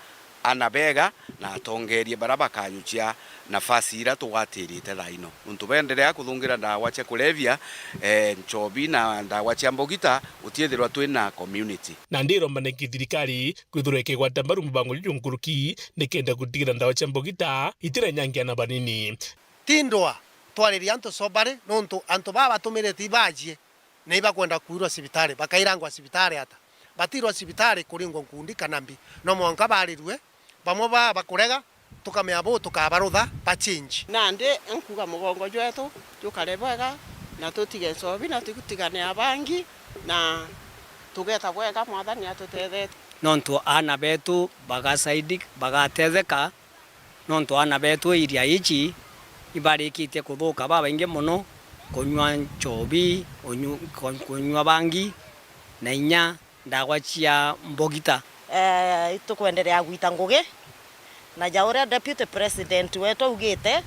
aana bega na atongeria baria bakanyukia nafasi iria tugwatirite thaa ino. Nontu beenderea kuthungira ndawa cia kulevya, eh, nchobi na ndawa cia mbogita, gutiithirwa twina community. Na ndiromba niki thirikari kwithirwa ikigwata mbaru mubango juju nkuruki, nikenda gutigira ndawa cia mbogita itirenyangia aana banini. Ti ndwa twaririe antu sobari, nontu antu baa batumirite ibajie, na ibakwenda kwirwa cibitari, bakairangwa cibitari ata? Batirwa cibitari kuringwa nkundi kana mbi, no mwanka barirue, bamwe baa bakurega, tukamea buu tukabarutha ba change. Nandi nkuga mugongo jwetu jukare bwega, na tutige nchobi, na tutigane na bangi, na tugeta bwega, Mwathani atutethetie. Nontu aana betu bagasaidi-, bagatetheka, nontu aana betu iria iji ibarikitie kuthuka babaingi mono, kunyua nchobi, unyu-, ku-, kunyua bangi, na inya ndawa cia mbogita. Eh, itukwenderea gwita ngugi, na ja uria Deputy President wetu augite,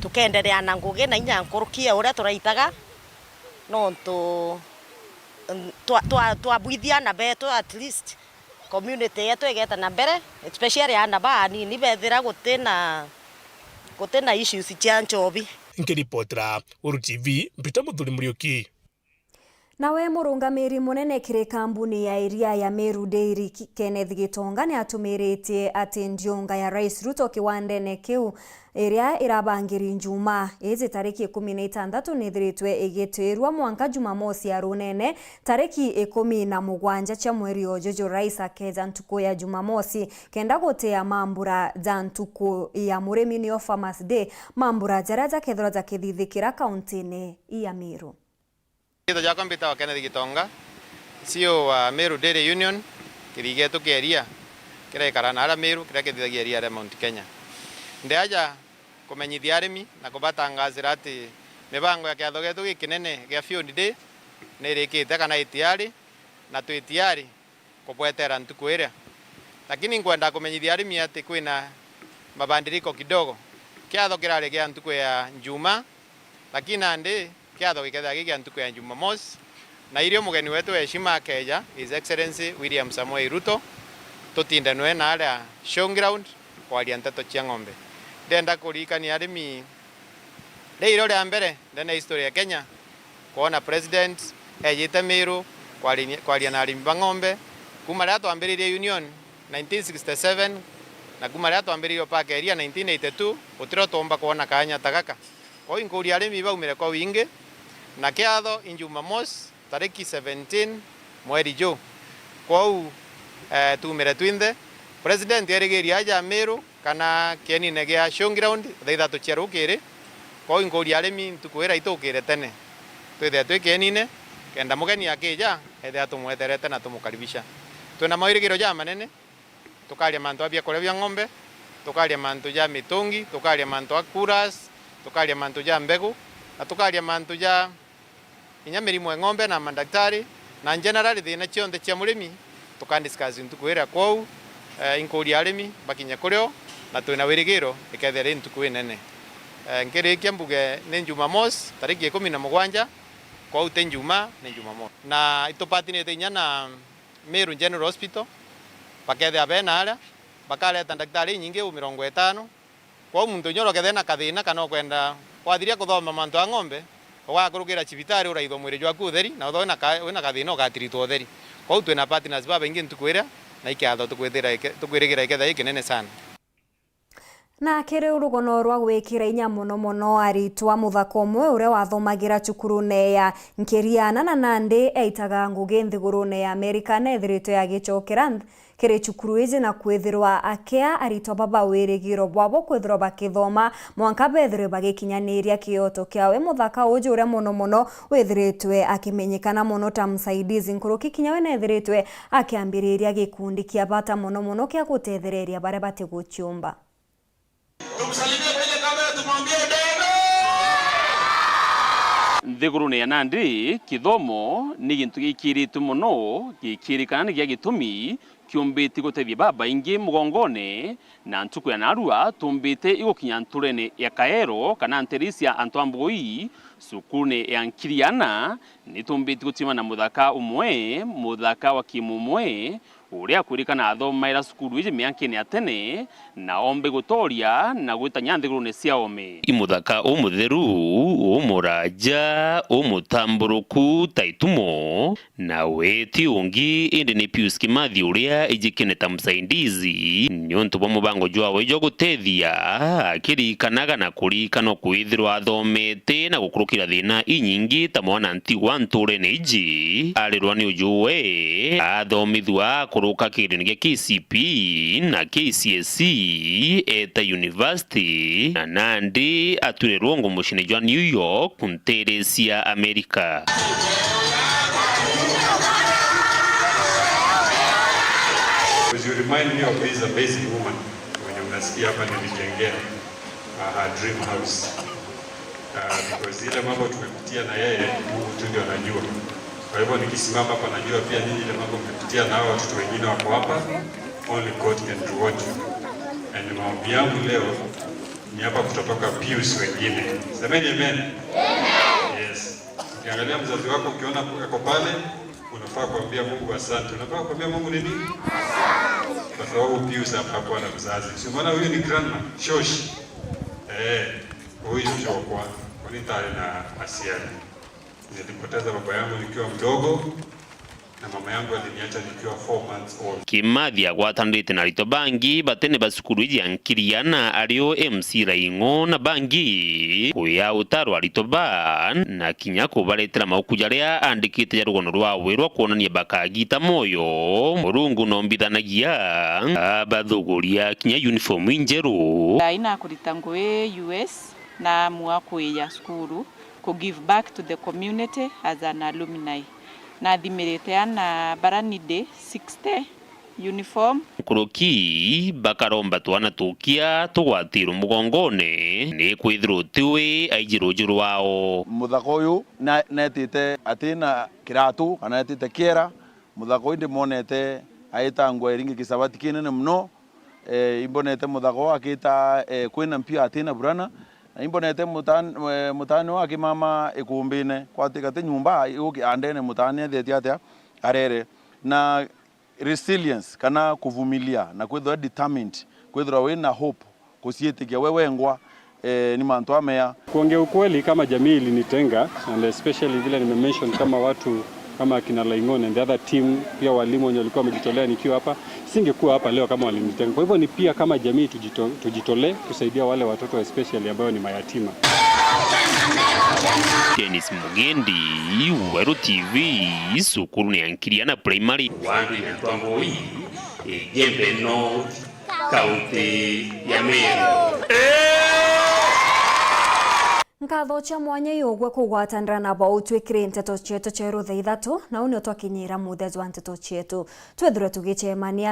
tukenderea na ngugi na inya nkuruki ya uria turaitaga, nontu, mm, twa-, twa-, twabwithia aana betu, at least community yetu igeta na mbere, especially aana ba anini bethira gutina, gutina issues cia nchobi. Nkiripotera Uru T V, Peter Muthuri Muriuki. Nawe murungamiri munene kiri kambuni ya iria ya Meru Dairy, Ki-, Kenneth Gitonga, ni atumiritie ati ndiunga ya Rais Ruto kiwandene kiu iria irabangiri Njumaa iji tariki ikumi na itantatu nithiritwe igitwirua mwanka Jumamosi ya runene tariki ikumi na mugwanja cia mweri ujuju, Rais akeja ntuku ya Jumamosi kenda gutia mambura ja ntuku ya murimi, niyo Farmers Day, mambura jaria jakethirwa jakithithikira kauntini ya Meru. Riitwa jakwa mbitagwa Kenneth Gitonga, C E O wa Meru Dairy Union, kithii gietu kia iria kiria gikaraga naaria Meru, kiria kithithagia iria ria Mount Kenya. Ndi aja kumenyithia arimi na kubatangazira ati mibango ya kiatho gietu gikinene gia Field Day ni irikite kana i tiari, na twi tiari kubwetera ntuku iria. Lakini nkwenda kumenyithia arimi ati kwina mabandiriko kidogo. Kiatho kirari gia ntuku ya Njumaa, lakini nandi kiatho gikethira gi gia ntuku ya Jumamosi, na irio mugeni wetu wa heshima akeja, His Excellency William Samoei Ruto, tutinde nwe naaria showground kwaria nteto cia ng'ombe. Ndenda kuririkania arimi, ri irio ria mbere ndene ya history ya Kenya, kwona president ejite Meru kwaria, kwaria na arimi ba ng'ombe. Kuma riria twambiririe union nineteen sixty-seven, na kuma riria twambiririe park area nineteen eighty-two, gutiro twomba kwona kaanya ta gaka. Kwou inkuria arimi baumire kwa wingi, Na kiatho i Jumamosi, tariki seventeen mweri ju. Kwou, eh, tuumire twinthe. President erigiria aja Meru, kana kienine gia showground thaa ithatu cia rukiri. Kwou inkuuria arimi ntuku iria itukire tene, twithire twi kienine, kenda mugeni akija, ethira tumweterete na tumukaribisha. Twina mawirigiro jamanene, tukaria mantu ja biakuria bia ng'ombe, tukaria mantu ja mitungi, tukaria mantu ja coolers, tukaria mantu ja mbegu, na tukaria mantu ja inya mirimo ya ng'ombe na mandaktari, na generally thina cionthe cia murimi, tuka discuss ntuku iria. Kwou, eh, inkuuria arimi bakinye kurio, na twina wirigiro ikethira iri ntuku inene. Eh, nkirikia mbuge ni Jumamosi, tariki ikumi na mugwanja, kwou ti Juma, ni Jumamosi. Na itupatinite inya na Meru General Hospital, bakethira bena aria, bakareta ndaktari inyingi u mirongo itano, Kwou muntu inya uria ukethira na kathina kana ukwenda wathiria kuthoma mantu a ng'ombe, ugakurukira cibitari uraithwa mwiri jwaku utheri, na uthoo wina ka-, wina kathina ugatiritwa utheri. Kwou twina partners babaingi ntuku iria, na ikiatho tukwithira ike-, tukwirigira ikethira ikinene sana. Na kiri rugono rwa gwikira inya mono mono aritwa, muthaka umwe uria wathomagira cukurune ya Nkiriana na nandi eitaga ngugi nthigurune ya Amerika neethiritwe agicokera nth-, kiri cukuru iji na kwithirwa akia aritwa baba wirigiro bwabo kwithirwa bakithoma mwanka bethirwe bagikinyaniria kioto kiao. I muthaka uju uria mono mono withiritwe akimenyekana mono ta msaidizi nkuruki, kinya we neethiritwe akiambiriria gikundi kia bata mono mono kia gutethereria baria batiguciumba. Tumsalimie kwenye kamera, tumwambie dada. Nthigurune ya nandi, kithomo ni gintu gikiritwe mono, gikirikana ni gia gitumi kiumbite gutethia babaingi mugongone, na ntuku ya narua tumbite igukinya nturene ya Kaero kana nteere cia antu a Mbugui, cukurune ya Nkiriana, ni tumbite gucemania na muthaka umwe, muthaka wa kimumwe, uria akwirikana athomaira cukuru iji miankene ya tene, na ombe gutoria na gwitania nthigurune cia oome. I muthaka umutheru, umuraja, umutamburuku ta itumo, na we ti ungi indi ni Pius Kimathi uria ijikene ta msaidizi niuntu bwa mubango jwawe jwa gutethia, akiririkanaga na kuririkana kwithirwa athomete na gukurukira thina inyingi ta mwana ntigwa nturene iji. Arirwa ni uju we athomithua kuruka kigerio kia K C P E na K C S E eta university, na nandi atwire rwongo muciine jwa New York, nteere cia Amerika. Because you remind me of this amazing woman mwenye mnasikia hapa nilijengea, uh, her dream house. Uh, because ile mambo tumepitia na yeye, Mungu tu ndio anajua. Kwa hivyo nikisimama hapa, najua pia nyinyi ile mambo mmepitia na hao watoto wengine wako hapa, only God can reward you. And maombi yangu leo ni hapa kutotoka Pius wengine. Semeni amen. Yes. Ukiangalia mzazi wako ukiona ako pale, unafaa kuambia Mungu asante. Unafaa kuambia Mungu nini? Kwa sababu Pius hapa hakuwa na mzazi. Si umeona huyu ni grandma? Shosh. Eh, huyu ndio kwa. Kwani tayari na asiali. Nilipoteza baba yangu nikiwa mdogo, na mama yangu aliniacha nikiwa four months old. Kimathi agwatanirite na aritwa bangi batene ba cukuru iji ya Nkiriana ari o M C Raing'o na bangi, kuya utaro aritwa ba, na kinya kubaretera mauku jaria andikite ja rugono rwawe rwa kwonania bakagita moyo, Murungu nombithanagia abathuguria kinya uniform injeru. Thaai nakurita ngugi U S, naamua kwija cukuru ku give back to the community as an alumni. Nathimirite ana bara needy sixty uniform. Nkuruki bakaromba twana tukia tugwatirwe mugongone, ni kwithirwa tiwe aiji ruuju rwao. Muthaka uyu na-, netite atina kiratu kana etite kiera. Muthaka uyu ndimonete aita ngua iringi kisabati kinene muno. Eh, imbonete muthaka uu akita, eh, kwina mpio atina burana, na imbonete mutan-, eh, mutani uu akimama ikumbine, kwatika ti nyumba, iguki andene mutani ethetie atia arere. Na resilience, kana kuvumilia, na kwithirwa determined, kwithirwa wina hope, kuciitikia we wengwa, eh, ni mantu amea. Kuongea ukweli, kama jamii ilinitenga, and especially vile nimemention kama watu kama akina Laing'o and the other team, pia walimu wenye walikuwa wamejitolea nikiwa hapa, singekuwa hapa leo kama walinitenga. Kwa hivyo ni pia kama jamii tujito-, tujitolee kusaidia wale watoto especially ambao ni mayatima. Dennis Mugendi, Weru T V, cukuru ni ya Nkiriana Primary. Wandu ya Ntwamboi, Igembe North, kaunti ya Meru. Nkatho cia mwanya iugwe kugwatanira na bau twikire nteto cietu cia rutha ithatu, na uu nio twakinyira muthia jwa nteto cietu. Twithirwe tugicemania